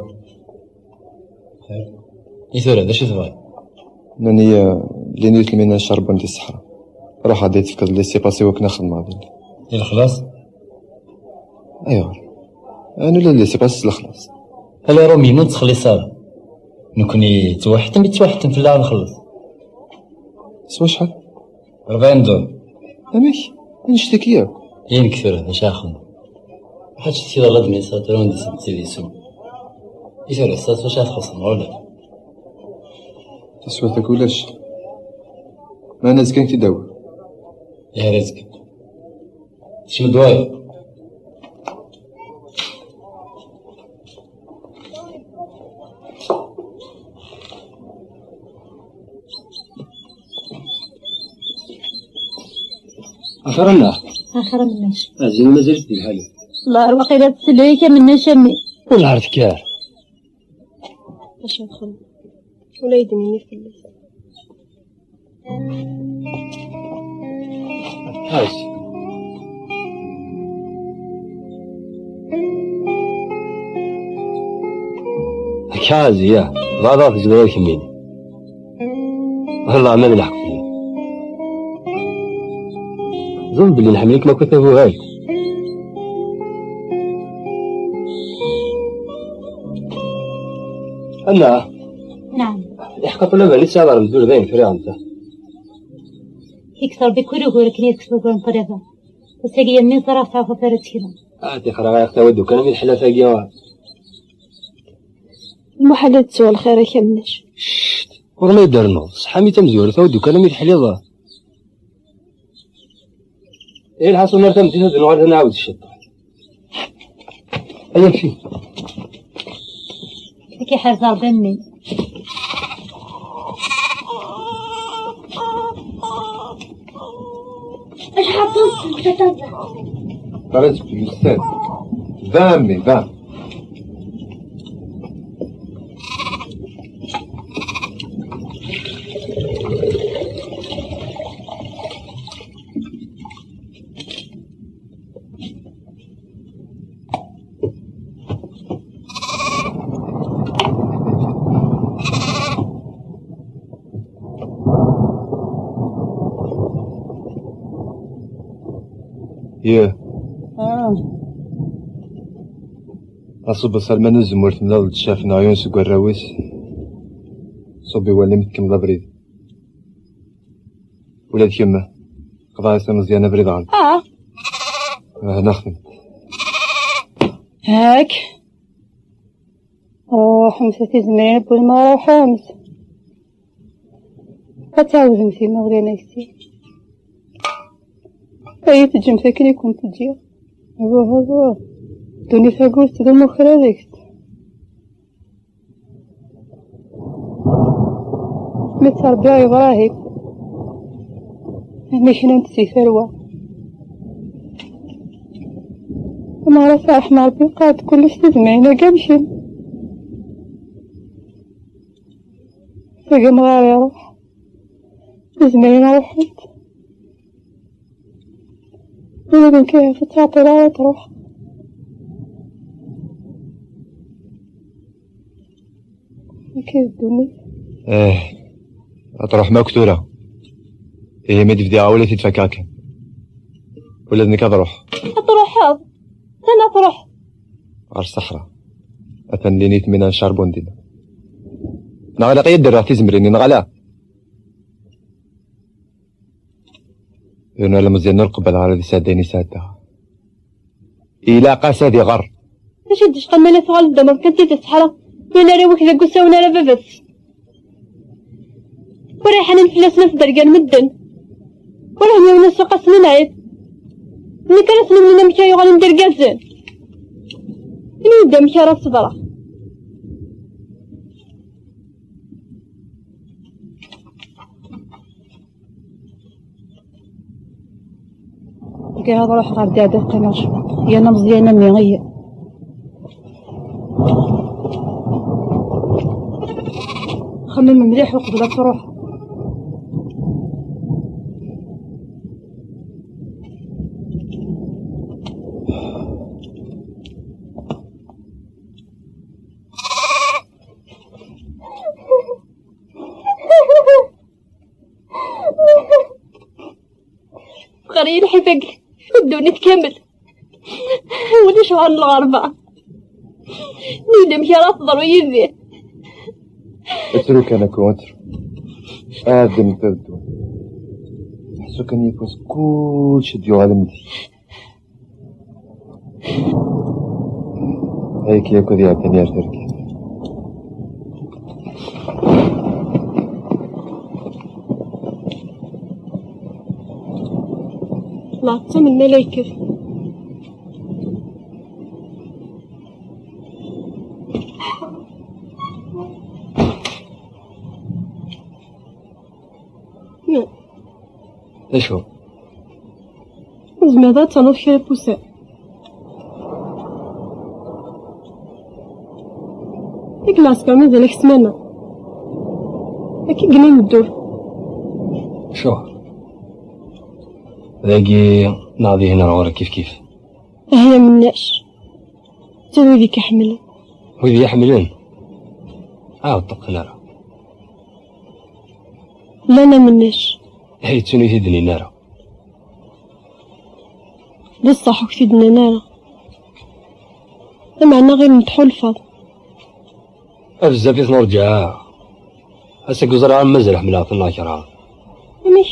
I tura, d acu tebɣiḍ? Nnan-iyi, eh, llan yiwet lmina n ccerban di ṣṣeḥra. Ruḥ ad d-tefkeḍ laissez-passer wakken ad xedmeɣ din. I lexlaṣ? Ayɣer? Anu la laissez-passer s lexlaṣ. Ala Ṛumi, ma nettxelliṣ ara. Nekkni ttwaḥettem, i ttwaḥettem fell-aɣ nxelleṣ. S wacḥal? Rebɛin dollar. Amek? Annect-agi akk? Inek tura, d acu ara xedmeɣ? Ḥaǧa tekkiḍ ɣer ladministratur ad wen-d-iseqsi di sum. I tura, s wacu ara txellṣem, ɣur-k? Taswiɛt akk ulac. Meɛna azekka ad k-t-id-awiɣ. Ih, ar azekka. Kecm-d wayeḍ. Axir-nneɣ. Axir a Mennec. Azin mazal-it di lḥala. Llah, waqila teslek a Mennec a mmi. Ur lɛar tekkar. Acu axxam? Ula yedmini fell-as. Ḥaǧ. Akka a Ziya, bɣiɣ ad tezwireḍ kemmini. Wellah ma d lḥeqq fell-i. Ẓum belli nḥemmel-ik maku tabugalt. Anna. Naɛam. Iḥeqqa ṭṭlaba-nni tesɛiḍ ɣer meddur dayen friɣ netta. Yekkes Rebbi kul ugur akken i yekkes ugur n ṭṭlaba. Ass-agi a mmi ẓriɣ teɛfuḍ ara ttekleɣ. Ah, tixra ɣer tawaddu kan mi teḥla tagi. Muḥal ad tesɛu lxir a Kamnac. Cct! Ɣur-m ay d-ternuḍ, ṣṣeḥḥa mi tamezwarut tawaddu kan mi teḥliḍ. Ihi lḥaṣun ar tameddit ad nuɣal ad nɛawed ciṭ. Ay amcim. Ad k-iḥrez Rebbi a mmi. Acḥal ṭṭuss deg tata? Qrib seg yussan. Vingt, mais vingt. Yah. Ah. Aṣub asalman uzemmur temlaleḍ-d ccaf neɣ yiwen seg warraw-is. Ṣub iwala mi tkemmleḍ abrid. Ula d kemm, qḍeɛ-as i Meẓyan abrid ɣer. Ah. Ah, naxdem. Hak. Ruḥemt a tizemrin n wudem, ruḥemt. Ad tɛawdemt imawlan-ik. Ay teǧǧemt akken i kent-ǧǧiɣ. Buh, buh. Ddunit-agi ur tettdum ukra deg-s. Mi ttṛebbiɣ Ibrahim, mi knent si tarwa. Ameɣras ṛeḥma Ṛebbi, qqar-d kullec tizemrin-agi am kemm. Tagi amɣar iṛuḥ, tizemrin ruḥent. Ula d nekk ur ttɛeṭṭileɣ ara ad truḥ. Akka i d ddunit. Eh, ad truḥem akk tura. Ihi mi d-bdiɣ ula t-id-fakkeɣ kan. Ula d nekk ad ruḥ. Ad truḥeḍ? Atan ad truḥ. Ɣer ṣṣeḥra. Atan linit mina n carbon dinna. Neɣ ilaq-iyi ad d-rreɣ tizemrin-nni, neɣ ala? Yiwen n Meẓyan ur qebbel ara ad isɛedda ayen isɛedda. Ilaq-as ad iɣer. D acu i d-icqan ma la tuɣal-d d amerkanti di ṣṣeḥra, win ara iwekden deg usawen ara baba-s? Ur iḥanen fell-asen ad t-dergan medden. Ur hmiwen asuq-asen lɛib. Nekk ara sen-imlen amek ara yuɣalen d irgazen. Ini-yi-d amek ara ṣebreɣ. Deg ad ruḥeɣ ɣer ddaɛda ad qqimeɣ cwiṭ. Yerna Meẓyan a mmi, iyya. Xemmem mliḥ uqbel ad truḥeḍ. Ɣer-iyi lḥif-agi, ddunit kamel. Ulac ɣer lɣerba. Nni-d amek ara teḍru yid-i. Ttru kan, aku, ttru. Ad d-neffer ddun. Ḥsu kan yif-as kullec ad d-yuɣal am zik. Ayk yakk ad iɛeddan ar targit. Neɛṭam lmalaykat. D acu? Tzemreḍ ad ternuḍ kra n wussan? Deg lɛesker mazal-ak ssmana. Akka i yella neddur. Acuɣer? Dagi neɣ dihin ar ɣur-k kifkif? Ahya mennac. Ttun wid i k-iḥemmlen. Wid i yi-ḥemmlen? Ah, ur ṭṭuqqen ara. Llan a mennac. Ahi ttun ur yi-t-id-nnin ara. D ṣṣeḥ ur k-t-id-nnan ara. Lameɛna ɣilen tḥulfaḍ. A bezzaf i ten-urǧaɣ. Ass-agi ur ẓriɣ ara mazal ḥemmleɣ-ten neɣ kerheɣ. Amek?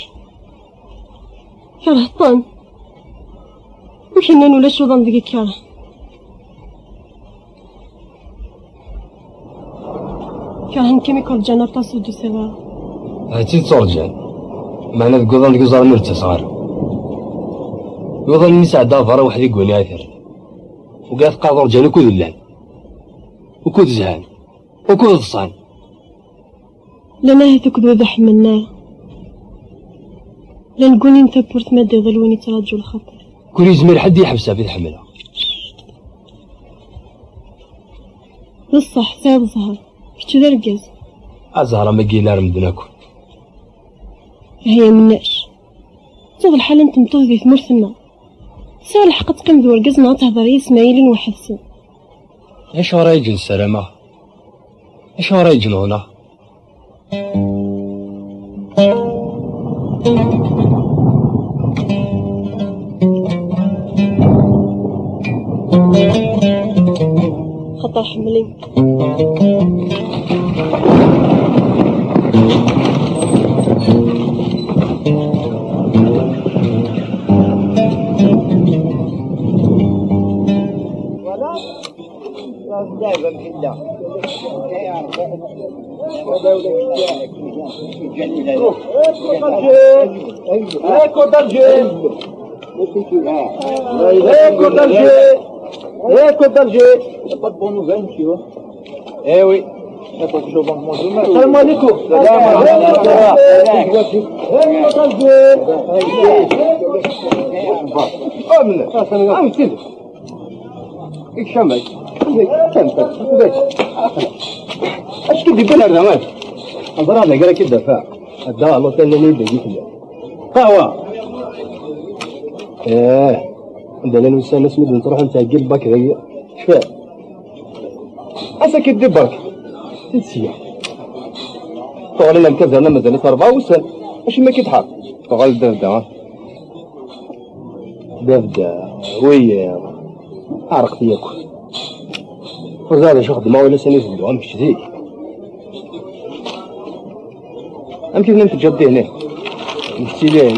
Kerheḍ-ten? Amek nnan ulac uḍan deg ikerh? Kerhen-kem i k-urǧan aṭas ur d-tusiḍ ara. Ahat i tt-urǧan. Meɛna deg uḍan deg uẓar-nni ur d-ttaseɣ ara. Deg uḍan-nni sɛeddaɣ berra weḥd-i deg wani ay terra. Ugaɣ teqqareḍ urǧan ukud llan. Ukud zhan. Ukud ḍsan. Llan ahat akked wid ur ḥemmlen ara. Llan ggunin tawwurt ma d-iḍil win yettraǧu lxaṭer. Ur yezmir ḥedd i yi-ḥebseɣ ɣef i t-ḥemmleɣ. D ṣṣeḥ, tesɛiḍ zzher. Kečč d argaz. A zzher am wagi yella ar medden akk. Ahya mennac. Tuɣ lḥala n tmeṭṭut di tmurt-nneɣ. Tesɛiḍ lḥeqq ad teqqimeḍ d urgaz neɣ ad tehdeṛ yid-s ma yellan weḥd-sen. Acuɣer ara yeǧǧen ssarameɣ? Acuɣer ara yeǧǧen ɣur-neɣ? Xaṭer ḥemmlen. Écho d'Alger. Écho d'Alger. Écho d'Alger. Écho d'Alger. Pas de bonnes nouvelles, monsieur. Eh oui. Salam alaikum. Salam alaikum. Écho d'Alger. Amen. Amen. Ikcam-ak. Acu k-id-yewwin ar da? Ẓriɣ d agar ad k-id-afeɣ. Adda ɣer l'hôtel-nni dagi telliḍ. Qahwa. Eh, anda llan ussan asmi d-nettruḥ nettɛeggi lbak dagi. Cfiɣ. Ass-agi d-iberk. Sya. Tuɣal am kazerna mazal-itt rebɛa wussan. Acimi akka i tḥar? Tuɣal d da. Bab da, wiyaḍ, ɛerqet yakk. Ur ẓriɣ d acu xeddmeɣ wala sani teddu am kečč zik. Amek i tellamt teǧǧaḍ dihin? Nekk ttilin.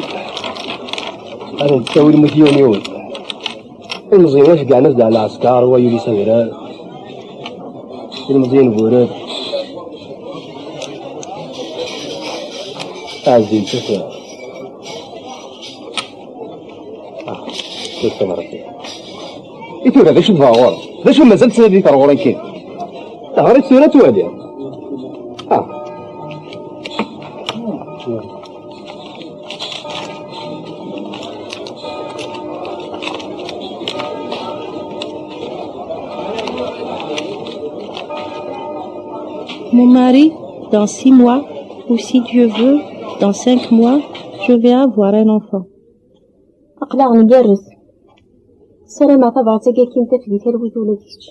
Ad d-tawi lmut yiwen yiwen. Ilmeẓyen wa ceggɛen-as-d ɛla ɛeskar, wa yuli s adrar. Ilmeẓyen n wurar. Ɛzil, ttafeɣ. Ah, d tabrat. I tura, d acu tebɣa ɣur-, d acu mazal ttnadi ɣur-, ɣur-, nekkini? Teɣri-tt tura twali. Ah. Mon mari, dans six mois, ou si Dieu veut, dans cinq mois, je vais avoir un enfant. Aql-aɣ ngerrez. Ssarameɣ tabrat-agi akin taf di talwit ula d kečč.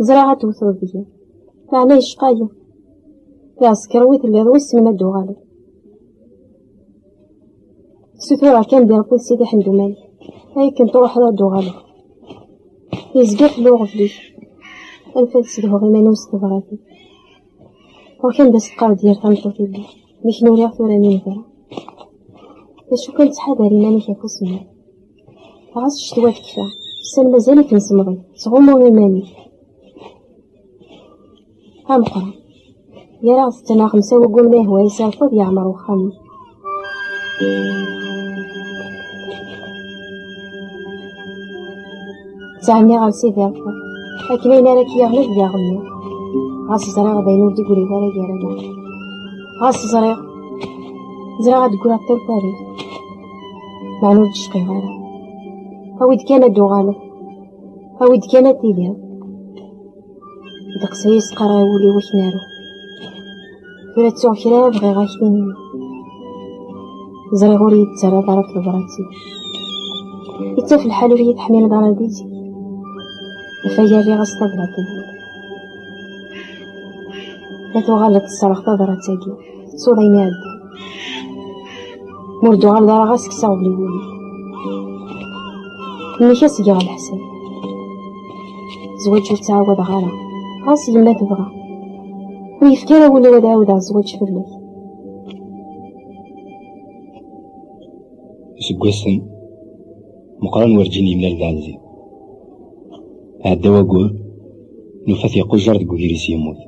Ẓriɣ ad tewteḍ deg-i. Meɛna yecqa-yi. D aɛsekriw i telliḍ, wissen ma d-uɣaleḍ. Sutureɣ kan di Rebbi d Sidi Ḥend Umalik. Akken truḥeḍ ad d-uɣaleḍ. Yezga fell-i uɣbel-ik. Anef ad ssedhuɣ iman-iw s tebrat-ik. Ur kan d as-teqqareḍ yir tameṭṭut i lliɣ. Mi k-nuriɣ tura mi nebra. D acu kan, ttḥadar iman-ik ɣef usemmiḍ. Ɣas ccetwa tekfa, ussan mazal-ik msemḍi, sɣumu iman-ik. A Meqqran, gar-aɣ d ttnaɣ xemsa waggumen, ihwa yesserfeḍ yeɛmer wexxam-ik. Ttɛenniɣ ɣer Sidi Ṛebbi, akken ayen ara k-yaɣen ad yaɣ mmi. Ɣas ẓriɣ d ayen ur d-igri wara gar-aneɣ. Ɣas ẓriɣ, ẓriɣ ad d-ggreɣ tarfarit, meɛna ur d-cqiɣ ara. Awi-d kan ad d-uɣaleḍ, awi-d kan ad tiliḍ. Ddeqs-aya i s-qqareɣ i wul-iw akken aru. Tura ttuɣ kra bɣiɣ ad k-t-iniɣ. Ẓriɣ ur iyi-d-ttarraḍ ara ɣef tebrat-iw. Ittaf lḥal ur iyi-tḥmileḍ ara di zik. Ɣef waya rriɣ-as tabrat-iw. Ma tuɣaleḍ tesserɣ tabrat-agi, tettuḍ ayen iɛeddan. Ma ur d-uɣaleḍ ara, ɣas kkes aɣbel i wul-ik. Nnek ad s-geɣ leḥsab. Zzwaǧ ur ttɛawadeɣ ara, ɣas yemma tebɣa. Ur yefki ara wul-iw ad ɛawdeɣ zzwaǧ fell-ak. Iseggasen, Meqqran werǧin yemlal d Ɛelzi. Ɛedda wayyur, nufa-t iqujjar deg ugris yemmut.